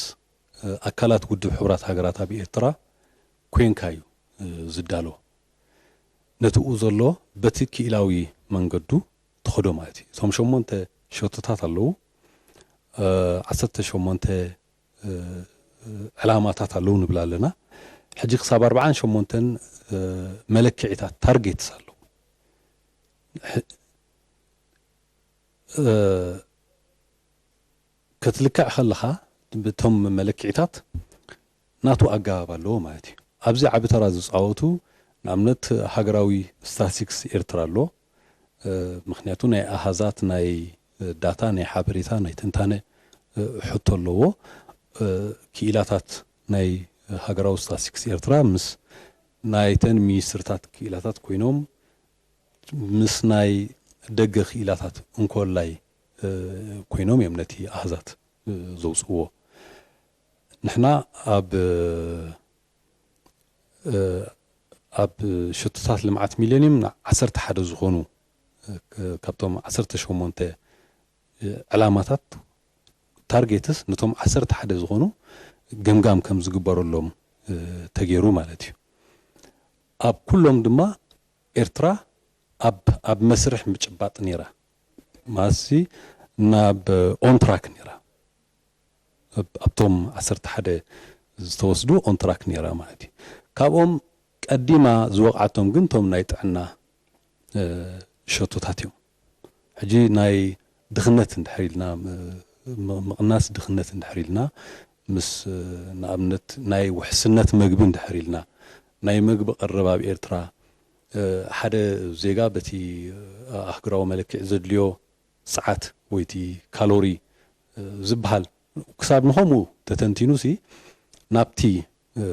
ኣካላት ውድብ ሕቡራት ሃገራት ኣብ ኤርትራ ኮንካ እዩ ዝዳሎ። ነቲ ብኡ ዘሎ በቲ ክኢላዊ መንገዱ ትኸዶ ማለት እዩ። እቶም ሸሞንተ ሸቶታት ኣለዉ። እ፣ ዓሰርተ ሸሞንተ፣ እ፣ ዕላማታት ኣለዉ ንብል ኣለና። ሕጂ ክሳብ ኣርብዓን ሸሞንተን፣ እ፣ መለክዒታት፣ ታርጌትስ ኣለዉ። ሕ-፣ እ፣ ክትልክዕ ከለኻ ብቶም መለክዒታት ናቱ ኣገባብ ኣለዎ ማለት እዩ። ኣብዚ ዓቢ ተራ ዝጻወቱ ንኣብነት ሃገራዊ ስታቲስቲክስ ኤርትራ ኣሎ። እ፣ ምኽንያቱ ናይ ኣሃዛት፣ ናይ ዳታ፣ ናይ ሓበሬታ፣ ናይ ትንታነ፣ እ፣ ሕቶ ኣለዎ። እ፣ ክኢላታት ናይ ሃገራዊ ስታቲስቲክስ ኤርትራ ምስ ናይተን ሚኒስትርታት ክኢላታት ኮይኖም ምስ ናይ ደገ ክኢላታት እንኮላይ፣ እ፣ ኮይኖም እዮም ነቲ ኣሃዛት፣ እ፣ ዘውጽእዎ። ንሕና ኣብ፣ እ፣ ኣብ ሸቶታት ልምዓት ሚሌኒየም ን-፣ ዓሰርተ ሓደ ዝኾኑ፣ እ፣ ካብቶም ዓሰርተ ሸሞንተ፣ እ፣ ዕላማታት፣ ታርጌትስ፣ ነቶም ዓሰርተ ሓደ ዝኾኑ ገምጋም ከም ዝግበረሎም፣ እ፣ ተገይሩ ማለት እዩ። ኣብ ኩሎም ድማ ኤርትራ ኣብ፣ ኣብ መስርሕ ምጭባጥ ነይራ። ማሲ ናብ ኦን ትራክ ነይራ። ኣብ-፣ ኣብቶም ዓሰርተ ሓደ ዝተወስዱ ኦን ትራክ ነይራ ማለት እዩ። ካብኦም ቀዲማ ዝወቕዓቶም ግን እቶም ናይ ጥዕና፣ እ፣ ሸቶታት እዮም። ሕጂ ናይ ድኽነት እንድሕር ኢልና፣ ም-፣ ም-፣ ምቕናስ ድኽነት እንድሕር ኢልና፣ ምስ፣ እ፣ ንኣብነት ናይ ውሕስነት መግቢ እንድሕር ኢልና፣ ናይ መግቢ ቀረብ ኣብ ኤርትራ፣ እ፣ ሓደ ዜጋ በቲ፣ እ፣ ኣህጉራዊ መለክዒ ዘድልዮ ጸዓት ወይ እቲ ካሎሪ፣ እ፣ ዝበሃል ክሳብ ንኸምኡ ተተንቲኑሲ ናብቲ፣ እ፣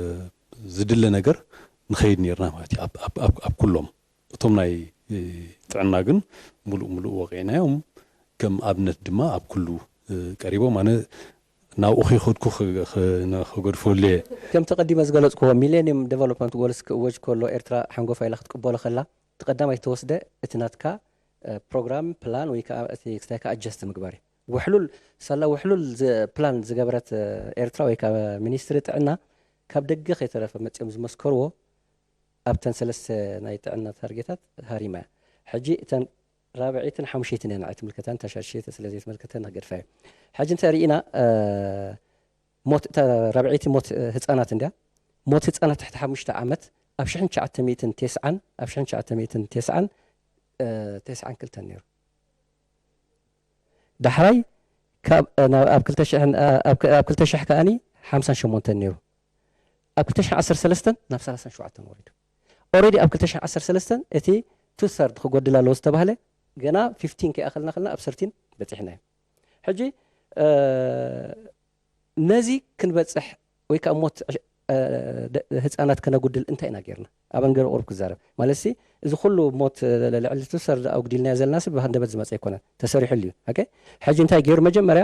ዝድለ ነገር ንኸይድ ነይርና ማለት እዩ። ኣብ፣ ኣብ፣ ኣብ፣ ኣብ ኩሎም እቶም ናይ፣ እ፣ ጥዕና ግን ምሉእ ምሉእ ወቒዕናዮም። ከም ኣብነት ድማ ኣብ ኩሉ፣ እ፣ ቀሪቦም። ኣነ ናብኡ ከይኸድኩ ኸ-፣ ኸ-፣ ነ-፣ ከገድፈሉ እየ። ከምቲ ቀዲመ ዝገለጽክዎ ሚሌኒየም ዴቨሎፕመንት ጎልስ ክእወጅ ከሎ ኤርትራ ሓንጎፋ ኢላ ክትቅበሎ ከላ፣ እቲ ቀዳማይ ዝተወስደ እቲ ናትካ፣ እ፣ ፕሮግራም፣ ፕላን ወይ ከኣ እቲ ክስታይካ ኣጀስት ምግባር እዩ። ውሕሉል፣ ሳላ ውሕሉል ዝ-፣ ፕላን ዝገበረት፣ እ፣ ኤርትራ ወይ ከኣ ሚኒስትሪ ጥዕና ካብ ደገ ከይተረፈ መጺኦም ዝመስከርዎ ኣብተን ሰለስተ ናይ ጥዕና ታርጌታት ሃሪማ እያ። ሕጂ እተን ራብዐይትን ሓሙሸይትን እያ ንዓይ ትምልከታን ተሻሽተ ስለ ዘይትምልከተን ክገድፋ እየ። ሕጂ እንተ ርኢና፣ እ፣ ሞት፣ እታ ራብዐይቲ ሞት፣ እ፣ ህጻናት እንድያ። ሞት ህጻናት ትሕቲ ሓሙሽተ ዓመት ኣብ ሽሕን ትሽዓተ ሚእትን ተስዓን፣ ኣብ ሽሕን ትሽዓተ ሚእትን ተስዓን፣ እ፣ ተስዓን ክልተን ነይሩ። ዳሕራይ ካብ፣ እ፣ ናብ፣ ኣብ ክልተ ሽሕን፣ እ፣ ኣብ ክ-፣ ኣብ ክልተ ሽሕ ከኣኒ ሓምሳን ሸሞንተን ነይሩ። ኣብ ክልተ ሽሕን ዓሰርተ ሰለስተን ናብ ሰላሳን ሸውዓተን ወሪዱ። ኦልሬዲ ኣብ ክልተ ሽሕን ዓሰርተ ሰለስተን እቲ ቱ ሰርድ ክጎድል ኣለዎ ዝተባህለ ገና ፊፍቲን ከይኣኸልና ከልና ኣብ ሰርቲን በጺሕና እዩ። ሕጂ፣ እ፣ ነዚ ክንበጽሕ ወይ ከኣ ሞት፣ እ፣ ደ-፣ ህጻናት ከነጉድል እንታይ ኢና ጌርና? ኣብ ኣንገር ቁሩብ ክዛረብ። ማለትሲ፣ እዚ ኩሉ ሞት፣ እ፣ ል-፣ ልዕሊ ቱ ሰርድ ኣጉዲልናዮ ዘለናሲ ብሃንደበት ዝመጸ ኣይኮነን። ተሰሪሑሉ እዩ። ኦኬ? ሕጂ እንታይ ገይሩ? መጀመርያ፣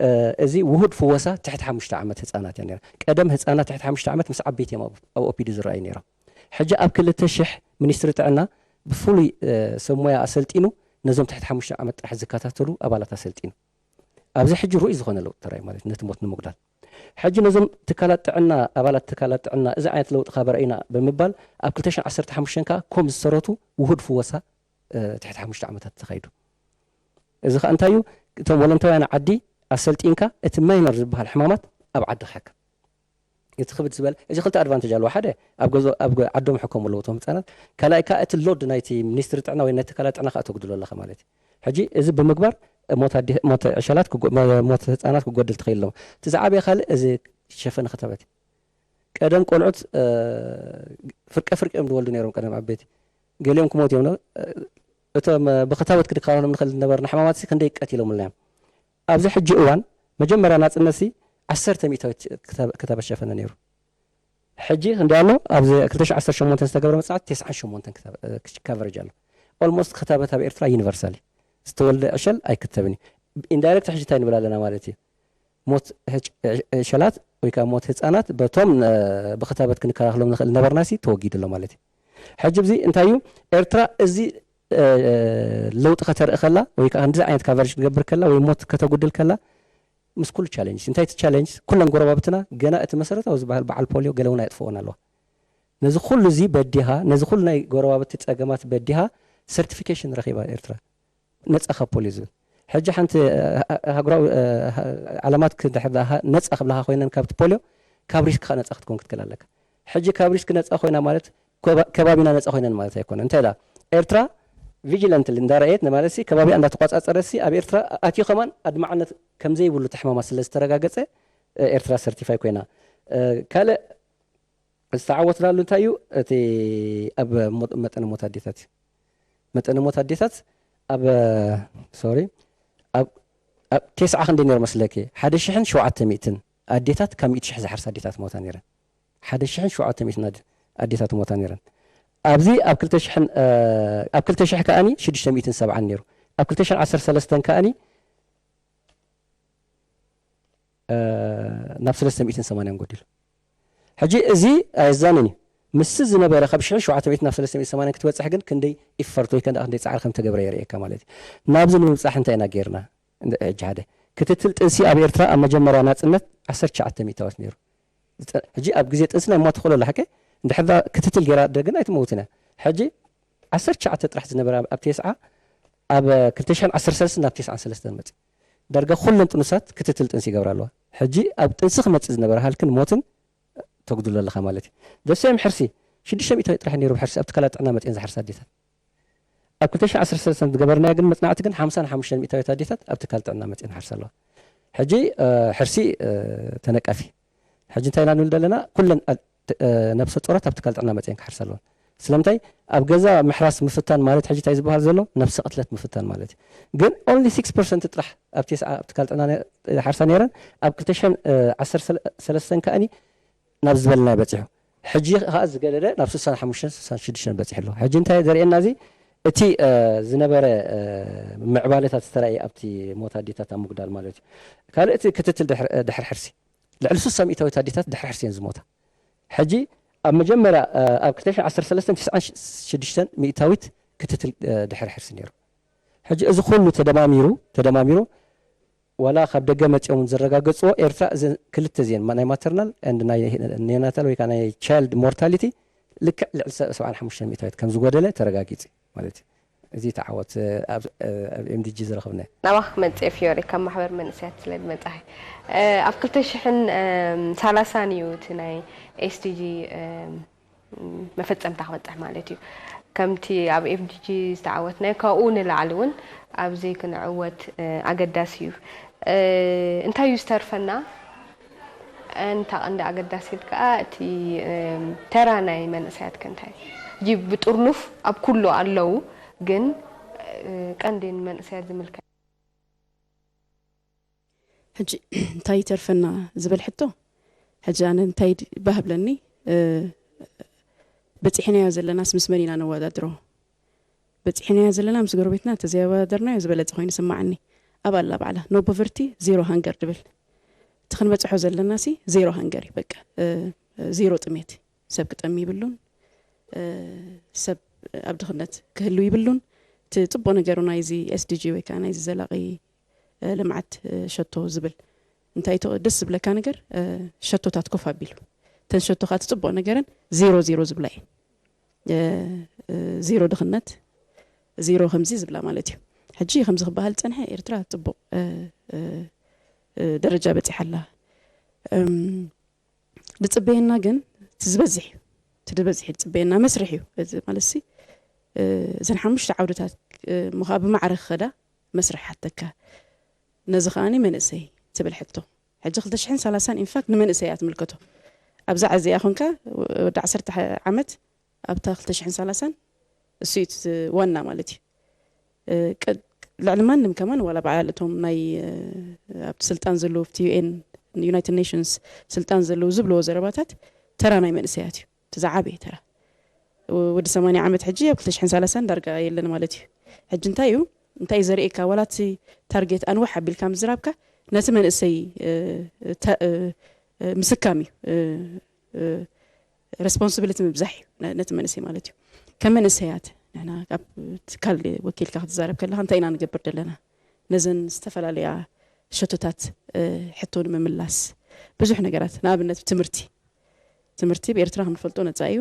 እ፣ እዚ ውሁድ ፍወሳ ትሕቲ ሓሙሽተ ዓመት ህጻናት እያ ነይራ። ቀደም ህጻናት ትሕቲ ሓሙሽተ ዓመት ምስ ዓበይቲ እዮም ኣብ፣ ኣብ ኦፒዲ ዝረኣዩ ነይሮም። ሕጂ ኣብ ክልተ ሽሕ ሚኒስትሪ ጥዕና ብፍሉይ፣ እ፣ ሰብ ሞያ ኣሰልጢኑ ነዞም ትሕቲ ሓሙሽተ ዓመት ጥራሕ ዝከታተሉ ኣባላት ኣሰልጢኑ። ኣብዚ ሕጂ ርኡይ ዝኾነ ለውጢ ተራእዩ ማለት እዩ፣ ነቲ ሞት ንምጉዳል። ሕጂ ነዞም ትካላት ጥዕና፣ ኣባላት ትካላት ጥዕና፣ እዚ ዓይነት ለውጢ ካብ ረኣይና ብምባል፣ ኣብ ክልተ ሽሕን ዓሰርተ ሓሙሽተን ከኣ ኮም ዝሰረቱ ውሁድ ፍወሳ፣ እ፣ ትሕቲ ሓሙሽተ ዓመታት ተኻይዱ። እዚ ከኣ እንታይ እዩ? እቶም ወለንታውያን ዓዲ ኣሰልጢንካ፣ እቲ ማይነር ዝበሃል ሕማማት ኣብ ዓዲ ክሕከም። እቲ ክብድ ዝበለ፣ እዚ ክልተ ኣድቫንቴጅ ኣለዎ። ሓደ፣ ኣብ ገዞ-፣ ኣብ ገ-፣ ዓዶም ይሕከሙ ኣለዉ እቶም ህጻናት። ካልኣይ ከኣ እቲ ሎድ ናይቲ ሚኒስትሪ ጥዕና ወይ ናይ ትካላት ጥዕና ከኣ ተጉድሎ ኣለኻ ማለት እዩ። ሕጂ እዚ ብምግባር ሞት ኣዲ-፣ ሞት ዕሸላት ክጎ-፣ ሞ-፣ ሞት ህጻናት ክጎድል ትኽእል ኣለዎ። እቲ ዝዓበየ ካልእ እዚ ሸፈነ ክታበት እዩ። ቀደም ቆልዑት፣ እ፣ ፍርቀ ፍርቂ እዮም ዝወልዱ ነይሮም ቀደም ዓበይቲ። ገሊኦም ክሞቱ እዮም። እ፣ እቶም፣ እ፣ ብክታበት ክንከላኸሎም ንኽእል ዝነበርና ሕማማትሲ ክንደይ ቀቲሎምልና እዮም። ኣብዚ ሕጂ እዋን መጀመርያ ናጽነትሲ ዓሰርተ ሚእታዊት ክታበ-፣ ክታበት ሸፈነ ነይሩ። ሕጂ ክንደይ ኣሎ? ኣብዚ ክልተ ሽሕን ዓሰርተ ሸሞንተን ዝተገብረ መጽናዕቲ ተስዓን ሸሞንተን ክታበ-፣ እ፣ ካቨሬጅ ኣሎ። ኦልሞስት ክታበት ኣብ ኤርትራ ዩኒቨርሳል እዩ። ዝተወልደ ዕሸል ኣይክተብን እዩ። ኢንዳይሬክት ሕጂ እንታይ ንብል ኣለና ማለት እዩ? ሞት ህጭ-፣ እ፣ ዕሸላት ወይ ከኣ ሞት ህጻናት በቶም፣ እ፣ ብክታበት ክንከላኸሎም ንኽእል ነበርናሲ ተወጊዱ ኣሎ ማለት እዩ። ሕጂ እዚ እንታይ እዩ? ኤርትራ እዚ፣ እ፣ ለውጢ ከተርኢ ከላ ወይ ከኣ ከምዚ ዓይነት ካቨሬጅ ክትገብር ከላ ወይ ሞት ከተጉድል ከላ ምስ ኩሉ ቻሌንጅ፣ እንታይ እቲ ቻሌንጅ? ኩለን ጎረባብትና ገና እቲ መሰረታዊ ዝበሃል በዓል ፖልዮ ገለ እውን ኣይጥፍኦን ኣለዋ። ነዚ ኩሉ እዚ በዲሃ፣ ነዚ ኩሉ ናይ ጎረባብቲ ጸገማት በዲሃ ሰርቲፊኬሽን ረኺባ ኤርትራ። ነፃ ካብ ፖሊዮ ዝብል። ሕጂ ሓንቲ ሃገራዊ ዓለማት ነፃ ክብላካ ኮይነን ካብቲ ፖሊዮ፣ ካብ ሪስክ ከዓ ነፃ ክትከውን ክትክእል ኣለካ። ሕጂ ካብ ሪስክ ነፃ ኮይና ማለት ከባቢና ነፃ ኮይነን ማለት ኣይኮነን። እንታይ ዳ ኤርትራ ቪጂላንት እንዳረኣየት ማለት ሲ ከባቢያ እንዳተቋፃፀረ ሲ ኣብ ኤርትራ ኣትዩ ከማን ኣድማዕነት ከምዘይብሉ ተሕማማት ስለ ዝተረጋገፀ ኤርትራ ሰርቲፋይ ኮይና። ካልእ ዝተዓወትናሉ እንታይ እዩ? እቲ ኣብ መጠነ ሞት ኣዴታት እዩ። መጠነ ሞት ኣዴታት ኣብ ሶሪ ኣብ ቴስዓ ክንደይ ነይሩ መስለኪ? ሓደ ሽሕን ሸውዓተ ሚእትን ኣዴታት ካብ ሚእቲ ሽሕ ዝሓርስ ኣዴታት ሞታ ነይረን። ሓደ ሽሕን ሸውዓተ ሚእትን ኣዴታት ሞታ ነይረን። ኣብዚ ኣብ ክልተ ሽሕን ኣብ ክልተ ሽሕ ከኣኒ ሽዱሽተ ሚእትን ሰብዓን ነይሩ። ኣብ ክልተ ሽሕን ዓሰርተ ሰለስተን ከኣኒ ናብ ሰለስተ ሚእትን ሰማንያን ጎዲሉ። ሕጂ እዚ ኣየዛንን እዩ። ምስዚ ዝነበረ ካብ ሽሕን ሸውዓተ ሚእትን ናብ ሰለስተ ሚእትን ሰማንያን ክትበፅሕ ግን ክንደይ ኢፈርት ወይ ከንዳ ክንደይ ፃዕሪ ከም ተገብረ የርእየካ ማለት እዩ። ናብዚ ንምብፃሕ እንታይ ኢና ጌርና? ሕጂ ሓደ ክትትል ጥንሲ ኣብ ኤርትራ ኣብ መጀመርያ ናፅነት ዓሰርተ ትሽዓተ ሚእታዊት ነይሩ። ሕጂ ኣብ ግዜ ጥንሲ ናይ ሞት ክእሎ ኣለ ሓቂ እንድሕር ክትትል ጌራ ደ ግን ኣይትመውትን እያ። ሕጂ ዓሰርተ ትሽዓተ ጥራሕ ዝነበረ ኣብ ቴስዓ ኣብ ክልተ ሽሕን ዓሰርተ ሰለስተን ናብ ቴስዓን ሰለስተን መፅእ። ዳርጋ ኩለን ጥኑሳት ክትትል ጥንሲ ይገብራ ኣለዋ። ሕጂ ኣብ ጥንሲ ክመፅእ ዝነበረ ሃልክን ሞትን ተጉድሎ ኣለኻ ማለት እዩ። ዘሰም ሕርሲ ሽዱሽተ ሚእታዊት ጥራሕ ነይሩ ብሕርሲ ኣብ ትካላት ጥዕና መፅኤን ዝሓርሳ ኣዴታት። ኣብ ክልተ ሽሕን ዓሰርተ ሰለስተን ዝገበርናዮ ግን መፅናዕቲ ግን ሓምሳን ሓሙሽተን ሚእታዊት ኣዴታት ኣብ ትካል ጥዕና መፅኤን ሓርሳ ኣለዋ። ሕጂ ሕርሲ ተነቃፊ። ሕጂ እንታይ ኢና ንብል ዘለና? ኩለን ነብሰ ጡራት ኣብ ትካል ጥዕና መፅኤን ክሓርሳ ኣለወን። ስለምንታይ ኣብ ገዛ ምሕራስ ምፍታን ማለት ሕጂ እንታይ ዝበሃል ዘሎ ነብሰ ቅትለት ምፍታን ማለት እዩ። ግን only six percent ጥራሕ ኣብ ቴስዓ ኣብ ትካል ጥዕና ሓርሳ ነይረን ኣብ ክልተ ሽሕን ዓሰርተ ሰለስተን ከኣኒ ናብ ዝበልና በፂሑ። ሕጂ ከዓ ዝገደደ ናብ ስሳን ሓሙሽተን ስሳን ሽዱሽተን በፂሑ ኣሎ። ሕጂ እንታይ ዘርእየና እዚ እቲ ዝነበረ ምዕባለታት ዝተረእየ ኣብቲ ሞት ኣዴታት ኣብ ምጉዳል ማለት እዩ። ካልእ እቲ ክትትል ድሕር ሕርሲ ልዕሊ ስሳ ሚእታዊት ኣዴታት ድሕሪ ሕርሲ እየን ዝሞታ። ሕጂ ኣብ መጀመርያ ኣብ ክልተ ሽሕን ዓሰርተ ሰለስተን ትስዓን ሽዱሽተን ሚእታዊት ክትትል ድሕሪ ሕርሲ ነይሩ። ሕጂ እዚ ኩሉ ተደማሚሩ ተደማሚሩ ዋላ ካብ ደገ መፂኦም እውን ዘረጋገፅዎ ኤርትራ እዘን ክልተ እዚአን ናይ ማተርናል and ናይ ኔናታል ወይ ከዓ ናይ ቻይልድ ሞርታሊቲ ልክዕ ልዕሊ ሰብዓን ሓሙሽተን ሚእታዊት ከም ዝጎደለ ተረጋጊፂ ማለት እዩ። እዚ ተዓወት ኣብ ኤምዲጂ ዝረኽብና። ናባኽ ክመጽእ ፊዮሪ ካብ ማሕበር መንእሰያት ስለ ዝመጻኺ ኣብ ክልተ ሽሕን ሰላሳን እዩ እቲ ናይ ኤስዲጂ መፈጸምታ ክበጽሕ ማለት እዩ። ከምቲ ኣብ ኤፍዲጂ ዝተዓወትናዮ ካብኡ ንላዕሊ እውን ኣብዚ ክንዕወት ኣገዳሲ እዩ። እንታይ እዩ ዝተርፈና? እንታ ቀንዲ ኣገዳሲ ኢል ከኣ እቲ ተራ ናይ መንእሰያት ከ እንታይ ሕጂ ብጥርኑፍ ኣብ ኩሉ ኣለዉ ግን ቀንዲ ንመንእሰያት ዝምልከት ሕጂ እንታይ ይተርፈና ዝብል ሕቶ ሕጂ ኣነ እንታይ ባህ ብለኒ በፂሕናዮ ዘለናስ ምስ መን ኢና ነወዳድሮ በፂሕናዮ ዘለና ምስ ጎረቤትና እንተዘይኣወዳደርናዮ ዝበለፀ ኮይኑ ይስማዓኒ ኣብ ኣላ ባዕላ no poverty zero hunger ድብል እቲ ክንበፅሖ ዘለና ሲ ዜሮ ሃንገር እዩ በቃ ዜሮ ጥሜት ሰብ ክጠሚ ይብሉን ሰብ ኣብ ድኽነት ክህሉ ይብሉን እቲ ፅቡቅ ነገሩ ናይዚ ኤስዲጂ ወይ ከዓ ናይዚ ዘላቂ ልምዓት ሸቶ ዝብል እንታይ ደስ ዝብለካ ነገር ሸቶታት ኮፍ ኣቢሉ እተን ሸቶ ከዓ እቲ ፅቡቅ ነገረን ዜሮ ዜሮ ዝብላ እየን ዜሮ ድኽነት ዜሮ ከምዚ ዝብላ ማለት እዩ ሕጂ ከምዚ ክበሃል ዝፀንሐ ኤርትራ ፅቡቅ ደረጃ በፂሓ ኣላ ዝፅበየና ግን እቲ ዝበዝሕ እዩ እቲ ዝበዝሕ እዩ ዝፅበየና መስርሕ እዩ እዚ ማለት ሲ እዘን ሓሙሽተ ዓውድታት ምኻ ብማዕረ ክኸዳ መስርሕ ሓተካ ነዚ ከዓኒ መንእሰይ ትብል ሕቶ ሕጂ ክልተ ሽሕን ሰላሳን ኢንፋክት ንመንእሰይ እያ ትምልከቶ ኣብዛ ዕዚኣ ኮንካ ወዲ ዓሰርተ ዓመት ኣብታ ክልተ ሽሕን ሰላሳን እሱ እዩ ዋና ማለት እዩ ልዕሊ ማንም ከማን ዋላ በዓል እቶም ናይ ኣብቲ ስልጣን ዘለዉ ኣብቲ ዩኤን ዩናይትድ ኔሽንስ ስልጣን ዘለዉ ዝብልዎ ዘረባታት ተራ ናይ መንእሰያት እዩ እቲ ዝዓበየ ተራ ወዲ ሰማንያ ዓመት ሕጂ ኣብ ክልተ ሽሕን ሰላሳን ዳርጋ የለን ማለት እዩ ሕጂ እንታይ እዩ እንታይ እዩ ዘርእየካ ዋላ እቲ ታርጌት ኣንውሕ ኣቢልካ ምዝራብካ ነቲ መንእሰይ ምስካም እዩ responsibility ምብዛሕ እዩ ነቲ መንእሰይ ማለት እዩ ከም መንእሰያት ንሕና ካብ ትካል ወኪልካ ክትዛረብ ከለካ እንታይ ኢና ንገብር ዘለና ነዘን ዝተፈላለያ ሸቶታት ሕቶ ንምምላስ ብዙሕ ነገራት ንኣብነት ትምህርቲ ትምህርቲ ብኤርትራ ክንፈልጦ ነፃ እዩ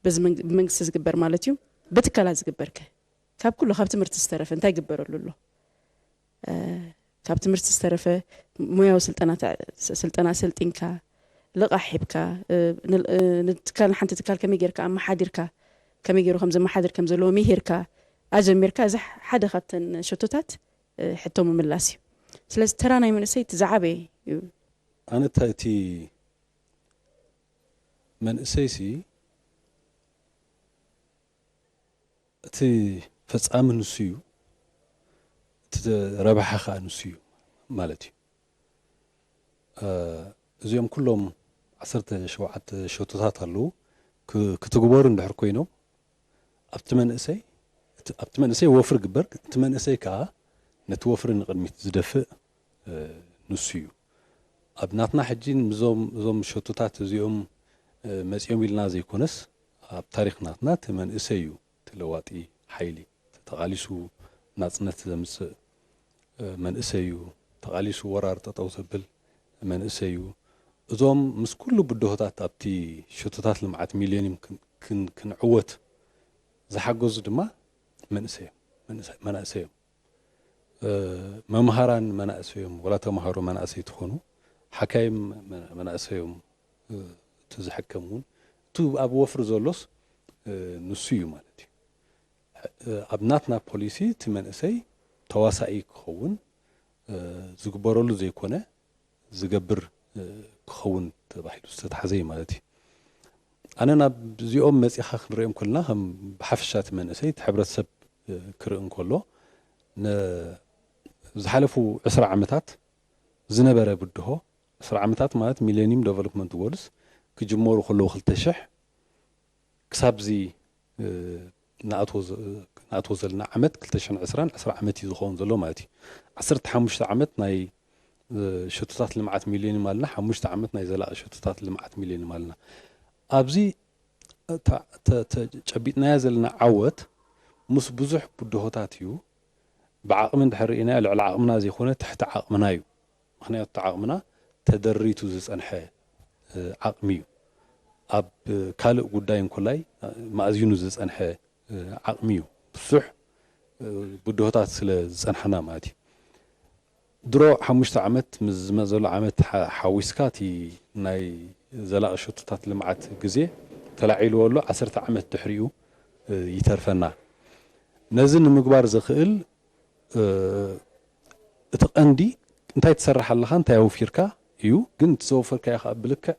በዚ ብመንግስቲ ዝግበር ማለት እዩ ብትካላት ዝግበር ከ ካብ ኩሉ ካብ ትምህርቲ ዝተረፈ እንታይ ይግበረሉ ኣሎ? ካብ ትምህርቲ ዝተረፈ ሞያዊ ስልጠና ኣሰልጢንካ፣ ልቓሕ ሂብካ፣ ንትካል፣ ንሓንቲ ትካል ከመይ ጌርካ ኣመሓዲርካ፣ ከመይ ገይሩ ከም ዘመሓድር ከም ዘለዎ ምሂርካ ኣጀሚርካ፣ እዚ ሓደ ካብተን ሸቶታት ሕቶ ምምላስ እዩ። ስለዚ ተራ ናይ መንእሰይ እቲ ዝዓበየ እዩ። ኣነ እቲ መንእሰይሲ እቲ ፈፃሚ ንሱ እዩ፣ እቲ ረብሓ ከዓ ንሱ እዩ ማለት እዩ። እዚኦም ኩሎም ዓሰርተ ሸውዓተ ሸቶታት ኣለዉ ክትግበሩ እንድሕር ኮይኖም ኣብቲ መንእሰይ ኣብቲ መንእሰይ ወፍሪ ግበር፣ እቲ መንእሰይ ከዓ ነቲ ወፍሪ ንቅድሚት ዝደፍእ ንሱ እዩ። ኣብ ናትና ሕጂ እዞም ሸቶታት እዚኦም መፂኦም ኢልና ዘይኮነስ ኣብ ታሪክ ናትና እቲ መንእሰይ እዩ እቲ ለዋጢ ሓይሊ፣ ተቃሊሱ ናፅነት ዘምፅእ መንእሰይ እዩ። ተቃሊሱ ወራር ጠጠው ዘብል መንእሰይ እዩ። እዞም ምስ ኩሉ ብድሆታት ኣብቲ ሸቶታት ልምዓት ሚሌኒየም ክንዕወት ዝሓገዙ ድማ መናእሰይ እዮም። መምሃራን መናእሰይ እዮም፣ ወላ ተምሃሮ መናእሰይ ትኾኑ፣ ሓካይም መናእሰይ እዮም። እቲ ዝሕከም እውን እቲ ኣብ ወፍሪ ዘሎስ ንሱ እዩ ማለት እዩ። ኣብ ናትና ፖሊሲ እቲ መንእሰይ ተዋሳኢ ክኸውን ዝግበረሉ ዘይኮነ ዝገብር ክኸውን ተባሂሉ ዝተታሕዘ እዩ ማለት እዩ። ኣነ ናብ እዚኦም መፂኻ ክንሪኦም ከለና ከም ብሓፈሻ እቲ መንእሰይ እቲ ሕብረተሰብ ክርኢ እንከሎ ዝሓለፉ ዕስራ ዓመታት ዝነበረ ብድሆ ዕስራ ዓመታት ማለት ሚሌኒየም ዴቨሎፕመንት ጎልስ ክጅመሩ ከለዉ ክልተ ሽሕ ክሳብዚ ንኣትዎ ዘለና ዓመት ክልተ ሽሕን ዕስራን ዕስራ ዓመት እዩ ዝኸውን ዘሎ ማለት እዩ። ዓሰርተ ሓሙሽተ ዓመት ናይ ሸቶታት ልምዓት ሚሌኒየም ኣለና፣ ሓሙሽተ ዓመት ናይ ዘላቂ ሸቶታት ልምዓት ሚሌኒየም ኣለና። ኣብዚ ጨቢጥናዮ ዘለና ዓወት ምስ ብዙሕ ብድሆታት እዩ። ብዓቕሚ እንድሕር ርኢናዮ ልዕሊ ዓቕምና ዘይኮነ ትሕቲ ዓቕምና እዩ። ምኽንያቱ እቲ ዓቕምና ተደሪቱ ዝፀንሐ ዓቕሚ እዩ። ኣብ ካልእ ጉዳይ እንኮላይ ማእዚኑ ዝፀንሐ ዓቕሚ እዩ። ብዙሕ ብድሆታት ስለ ዝፀንሓና ማለት እዩ። ድሮ ሓሙሽተ ዓመት ምስ ዝመዘሉ ዓመት ሓዊስካ እቲ ናይ ዘላቂ ሸቶታት ልምዓት ግዜ ተላዒልዎ ኣሎ። ዓሰርተ ዓመት ድሕሪኡ ይተርፈና። ነዚ ንምግባር ዘኽእል እቲ ቀንዲ እንታይ ትሰርሕ ኣለኻ፣ እንታይ ኣውፊርካ እዩ። ግን እቲ ዘወፈርካዮ ከዓ ብልክዕ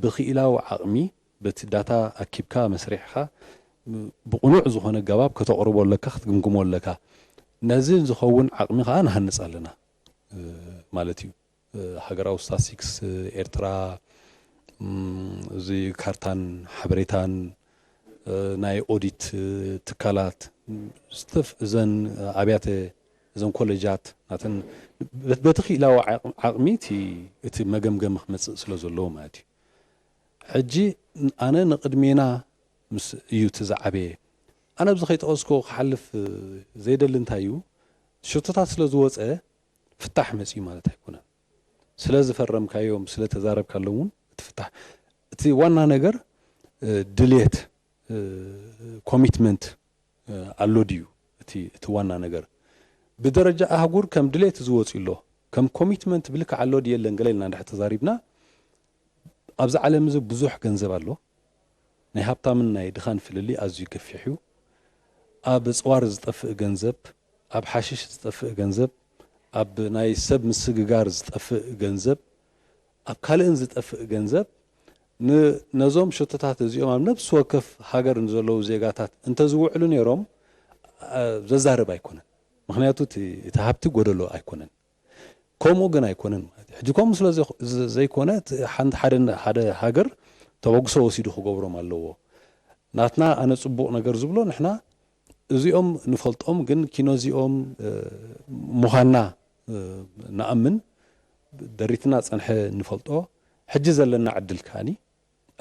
ብክኢላዊ ዓቕሚ በቲ ዳታ ኣኪብካ መስሪሕኻ ብቕኑዕ ዝኾነ ኣገባብ ከተቕርቦ ኣለካ፣ ክትግምግሞ ኣለካ። ነዚ ዝኸውን ዓቕሚ ከዓ ንሃንፅ ኣለና ማለት እዩ። ሃገራዊ ስታስቲክስ ኤርትራ፣ እዚ ካርታን ሓበሬታን፣ ናይ ኦዲት ትካላት፣ ዝተፍ እዘን ኣብያተ እዘን ኮሌጃት ናተን በቲ ክኢላዊ ዓቕሚ እቲ መገምገሚ ክመፅእ ስለ ዘለዎ ማለት እዩ። ሕጂ ኣነ ንቕድሜና ምስ እዩ እቲ ዝዓበየ። ኣነ ኣብዚ ከይጠቐስኩ ክሓልፍ ዘይደሊ እንታይ እዩ፣ ሽቶታት ስለ ዝወፀ ፍታሕ መፅዩ ማለት ኣይኮነን። ስለ ዝፈረምካዮም ስለ ተዛረብካሎም እውን እቲ ፍታሕ፣ እቲ ዋና ነገር ድሌት፣ ኮሚትመንት ኣሎ ድዩ? እቲ ዋና ነገር ብደረጃ ኣህጉር ከም ድሌት ዝወፅእ ኣሎ፣ ከም ኮሚትመንት ብልክዕ ኣሎ ድዩ የለን ገለ ኢልና እንድሕር ተዛሪብና ኣብዚ ዓለም እዚ ብዙሕ ገንዘብ ኣሎ። ናይ ሃብታምን ናይ ድኻን ፍልልይ ኣዝዩ ገፊሕ እዩ። ኣብ ኣፅዋር ዝጠፍእ ገንዘብ፣ ኣብ ሓሽሽ ዝጠፍእ ገንዘብ፣ ኣብ ናይ ሰብ ምስግጋር ዝጠፍእ ገንዘብ፣ ኣብ ካልእን ዝጠፍእ ገንዘብ ነዞም ሸቶታት እዚኦም ኣብ ነብሲ ወከፍ ሃገር ንዘለዉ ዜጋታት እንተዝውዕሉ ነይሮም ዘዛርብ ኣይኮነን። ምኽንያቱ እቲ ሃብቲ ጎደሎ ኣይኮነን። ከምኡ ግን ኣይኮነን ማለት እዩ። ሕጂ ከምኡ ስለ ዘይኮነ ሓደ ሃገር ተበግሶ ወሲዱ ክገብሮም ኣለዎ። ናትና ኣነ ፅቡቕ ነገር ዝብሎ ንሕና እዚኦም ንፈልጦም ግን ኪኖ እዚኦም ምዃንና ንኣምን ደሪትና ፀንሐ ንፈልጦ ሕጂ ዘለና ዕድል ከዓኒ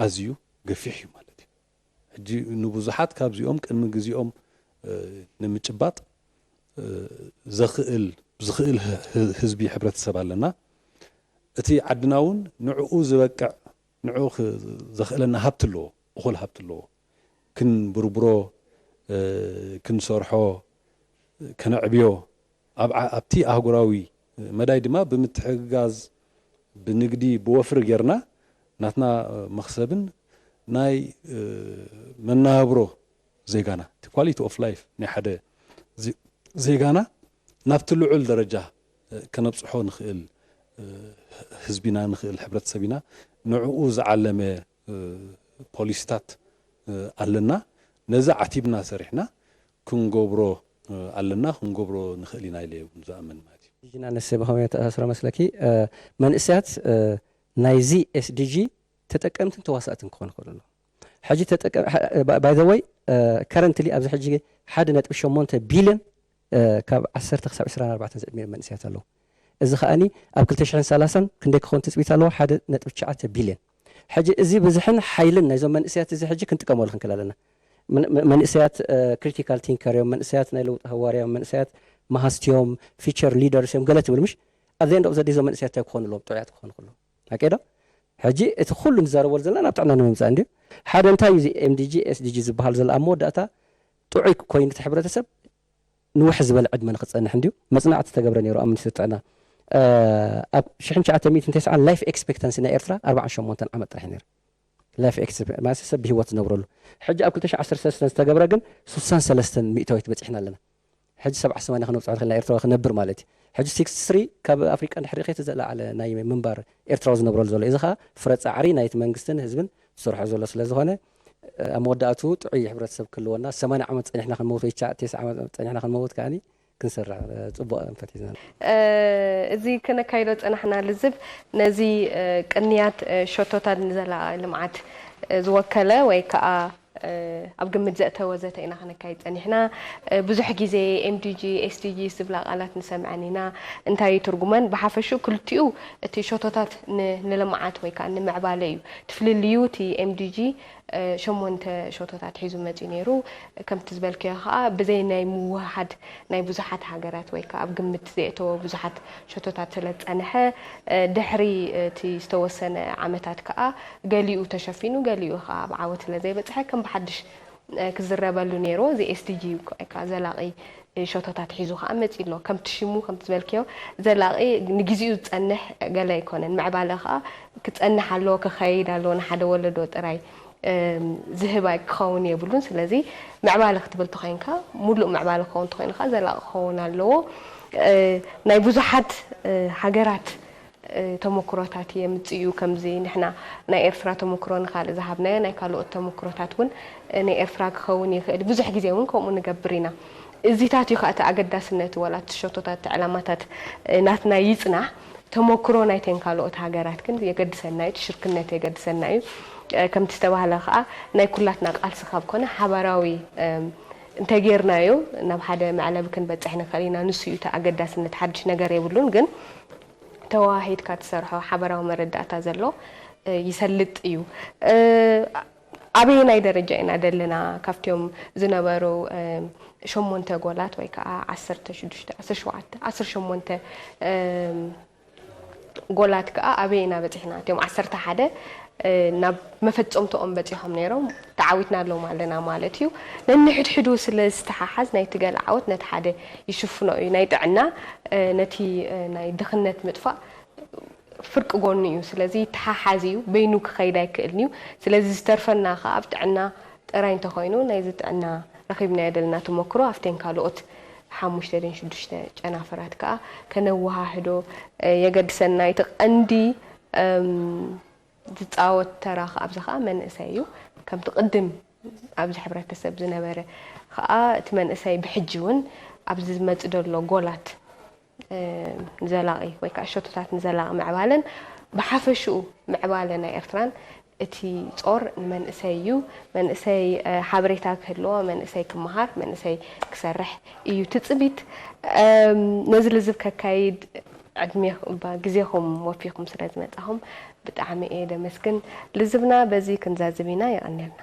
ኣዝዩ ገፊሕ እዩ ማለት እዩ። ሕጂ ንብዙሓት ካብዚኦም ቅድሚ ግዜኦም ንምጭባጥ ዘኽእል ዝኽእል ህዝቢ ሕብረተሰብ ኣለና። እቲ ዓድና እውን ንዕኡ ዝበቅዕ ንዕኡ ዘኽእለና ሃብቲ ኣለዎ፣ እኹል ሃብቲ ኣለዎ። ክንብርብሮ፣ ክንሰርሖ፣ ከነዕብዮ፣ ኣብ ዓ-፣ ኣብቲ ኣህጉራዊ መዳይ ድማ ብምትሕግጋዝ፣ ብንግዲ፣ ብወፍሪ ጌርና ናትና መኽሰብን ናይ፣ እ፣ መነባብሮ ዜጋና፣ እቲ quality of life ናይ ሓደ ዜ-፣ ዜጋና ናብቲ ልዑል ደረጃ፣ እ፣ ከነብጽሖ ንኽእል፣ እ፣ ህዝቢና ንኽእል፣ ሕብረተሰብ ኢና። ንዕኡ ዝዓለመ፣ እ፣ ፖሊሲታት፣ እ፣ ኣለና። ነዚ ዓቲብና ሰሪሕና ክንገብሮ፣ እ፣ ኣለና፣ ክንገብሮ ንኽእል ኢና ኢለ እውን ዝኣምን ማለት እዩ። ጂና፣ ንስ ብኸመይ ተኣሳስሮ መስለኪ? እ፣ መንእሰያት፣ እ፣ ናይዚ ኤስዲጂ ተጠቀምትን ተዋሳእትን ክኾኑ ይኽእሉ ኣለዉ። ሕጂ ተጠቀ-፣ ሐ-፣ ባ-፣ by the way፣ እ፣ currently ኣብዚ ሕጂ ሓደ ነጥቢ ሸሞንተ ቢልዮን፣ እ፣ ካብ ዓሰርተ ክሳብ ዕስራን ኣርባዕተን ዝዕድሚኦም መንእሰያት ኣለዉ። እዚ ከኣኒ ኣብ ክልተ ሽሕን ሰላሳን ክንደይ ክኸውን ትጽቢት ኣለዎ? ሓደ ነጥቢ ትሽዓተ ቢልዮን። ሕጂ እዚ ብዝሕን ሓይልን ናይዞም መንእሰያት እዚ ሕጂ ክንጥቀመሉ ክንክእል ኣለና። መን-፣ መ-፣ መንእሰያት፣ እ፣ ክሪቲካል ቲንከር እዮም፣ መንእሰያት ናይ ለውጢ ሃዋርያ እዮም፣ መንእሰያት መሃዝቲ እዮም፣ ፊቸር ሊደርስ እዮም፣ ገለ ትብል ምሽ? ኣብ ዘ ኤንድ ኦፍ ዘ ዴይ እዞም መንእሰያት እንታይ ክኾኑ ኣለዎም? ጥዑያት ክኾኑ ከለዉ። ሓቂ ዶ? ሕጂ እቲ ኩሉ ንዛረበሉ ዘለና ናብ ጥዕና ንምምጻእ እንድዩ። ሓደ እንታይ እዩ እዚ ኤምዲጂ፣ ኤስዲጂ ዝበሃል ዘሎ ኣብ መወዳእታ ጥዑይ ኮይኑ እቲ ሕብረተሰብ ንውሕ ዝበለ ዕድመ ንክጸንሕ እንድዩ። መጽናዕቲ ተገብረ ነይሩ ኣብ ሚኒስትሪ ጥዕና። እ፣ ኣብ ሽሕን ትሽዓተ ሚእትን ተስዓን ላይፍ ኤክስፔክታንሲ ናይ ኤርትራ ኣርባዓን ሸሞንተን ዓመት ጥራሕ እዩ ነይሩ። ላይፍ ኤክስፔ-፣ ማለት ሰብ ብህይወት ዝነብረሉ። ሕጂ ኣብ ክልተ ሽሕን ዓሰርተ ሰለስተን ዝተገብረ ግን ስሳን ሰለስተን ሚእታዊት በጺሕና ኣለና። ሕጂ ሰብዓ ሰማንያ ክነብጽሖ ንኽእል ኢና ኤርትራዊ ክነብር ማለት እዩ። ሕጂ ሲክስቲ ስሪ ካብ ኣፍሪቃ ንድሕሪ ከይተ ዘለዓለ ናይ ምንባር ኤርትራዊ ዝነብረሉ ዘሎ እዩ። እዚ ኸኣ ፍረ ጻዕሪ ናይቲ መንግስትን ህዝብን ዝሰርሖ ዘሎ ስለ ዝኾነ፣ ኣብ መወዳእቱ ጥዑይ ሕብረተሰብ ክህልወና፣ ሰማንያ ዓመት ጸኒሕና ክንመውት ወይ ትሽዓ፣ ተስዓ ዓመት ጸኒሕና ክንመውት ከኣኒ ክንሰርሕ፣ ጽቡቕ ኣንፈት ሒዝና። እ፣ እዚ ክነካይዶ ጸናሕና ልዝብ ነዚ፣ እ፣ ቅንያት፣ እ፣ ሸቶታት ንዘላቒ ልምዓት፣ እ፣ ዝወከለ ወይ ከኣ፣ እ፣ ኣብ ግምት ዘእተወ ዘተ ኢና ክነካይድ ጸኒሕና። እ፣ ብዙሕ ግዜ ኤምዲጂ፣ ኤስዲጂ ዝብላ ቃላት ንሰምዐን ኢና። እንታይ እዩ ትርጉመን? ብሓፈሽኡ ክልቲኡ እቲ ሸቶታት ን-፣ ንልምዓት ወይ ከኣ ንምዕባለ እዩ። እቲ ፍልልዩ እቲ ኤምዲጂ፣ እ፣ ሸሞንተ ሸቶታት ሒዙ መጺኡ ነይሩ። ከምቲ ዝበልክዮ ከኣ ብዘይ ናይ ምውህሃድ ናይ ብዙሓት ሃገራት ወይ ከኣ ኣብ ግምት ዘየእተወ ብዙሓት ሸቶታት ስለ ዝጸንሐ፣ እ፣ ድሕሪ እቲ ዝተወሰነ ዓመታት ከኣ ገሊኡ ተሸፊኑ፣ ገሊኡ ከኣ ኣብ ዓወት ስለ ዘይበጽሐ ከም ብሓድሽ፣ እ፣ ክዝረበሉ ነይርዎ። እዚ ኤስዲጂ ከኣ ዘላቒ ሸቶታት ሒዙ ከኣ መጺኡ ኣሎ። ከምቲ ሽሙ ከምቲ ዝበልክዮ ዘላቒ ንግዜኡ ዝጸንሕ ገለ ኣይኮነን። ምዕባለ ከኣ ክጸንሕ ኣለዎ፣ ክኸይድ ኣለዎ፣ ንሓደ ወለዶ ጥራይ፣ እም፣ ዝህብ ኣይ-፣ ክኸውን የብሉን። ስለዚ ምዕባለ ክትብል ተኾይንካ፣ ሙሉእ ምዕባለ ክኸውን ተኾይኑ ከኣ ዘላቒ ክኸውን ኣለዎ። እ፣ ናይ ብዙሓት፣ እ፣ ሃገራት፣ እ፣ ተመክሮታት የምጽእ እዩ። ከምዚ ንሕና ናይ ኤርትራ ተመክሮ ንኻልእ ዝሃብናዮ፣ ናይ ካልኦት ተመክሮታት እውን፣ እ፣ ናይ ኤርትራ ክኸውን ይኽእል። ብዙሕ ግዜ እውን ከምኡ ንገብር ኢና። እዚታት እዩ ከኣ እቲ ኣገዳስነት፣ ዋላ እቲ ሸቶታት፣ እቲ ዕላማታት፣ እ፣ ናትና ይጽናሕ፣ ተመክሮ ናይተን ካልኦት ሃገራት ግን የገድሰና እዩ፣ እቲ ሽርክነት የገድሰና እዩ። እ፣ ከምቲ ዝተባህለ ከኣ ናይ ኩላትና ቃልሲ ካብ ኮነ ሓባራዊ፣ እም፣ እንተጌርናዮ ናብ ሓደ መዕለቢ ክንበጽሕ ንኽእል ኢና። ንሱ እዩ እቲ ኣገዳስነት፣ ሓድሽ ነገር የብሉን። ግን ተወሃሂድካ ትሰርሖ ሓባራዊ መረዳእታ ዘሎ፣ እ፣ ይሰልጥ እዩ። እ፣ ኣበየናይ ደረጃ ኢና ደለና? ካብቲኦም ዝነበሩ፣ እ፣ ሸሞንተ ጎላት ወይ ከኣ ዓሰርተ ሽዱሽተ፣ ዓሰርተ ሸውዓተ፣ ዓሰርተ ሸሞንተ፣ እ፣ ጎላት ከኣ ኣበይ ኢና በጺሕና? እቲኦም ዓሰርተ ሓደ፣ እ፣ ናብ መፈጸምትኦም በጺሖም ነይሮም፣ ተዓዊትና ኣለዎም ኣለና ማለት እዩ። ነንሕድሕዱ ስለ ዝተሓሓዝ ናይቲ ገለ ዓወት ነቲ ሓደ ይሽፍኖ እዩ። ናይ ጥዕና፣ እ፣ ነቲ፣ እ፣ ናይ ድኽነት ምጥፋእ ፍርቂ ጎኑ እዩ። ስለዚ ይተሓሓዝ እዩ፣ በይኑ ክኸይድ ኣይክእልን እዩ። ስለዚ ዝተርፈና ከኣ ኣብ ጥዕና ጥራይ እንተኾይኑ፣ ናይዚ ጥዕና ረኺብናዮ ዘለና ተመክሮ ኣብተን ካልኦት ሓሙሽተ ደን ሽዱሽተ ጨናፍራት ከኣ ከነወሃህዶ፣ እ፣ የገድሰና። እቲ ቀንዲ፣ እም፣ ዝጻወት ተራ ከኣ ኣብዚ ከኣ መንእሰይ እዩ። ከምቲ ቅድም ኣብዚ ሕብረተሰብ ዝነበረ ከኣ እቲ መንእሰይ ብሕጂ እውን ኣብዚ ዝመጽእ ዘሎ ጎላት፣ እ፣ ንዘላቒ ወይ ከኣ ሸቶታት ንዘላቒ ምዕባለን ብሓፈሽኡ ምዕባለ ናይ ኤርትራን እቲ ጾር ንመንእሰይ እዩ። መንእሰይ፣ እ፣ ሓበሬታ ክህልዎ፣ መንእሰይ ክመሃር፣ መንእሰይ ክሰርሕ እዩ ትጽቢት። እም፣ ነዚ ልዝብ ከካይድ ዕድሜ-፣ ባ-፣ ግዜኹም ወፊኹም ስለ ዝመጻኹም ብጣዕሚ እየ ደመስግን። ልዝብና በዚ ክንዛዝብ ኢና። የቐንየልና።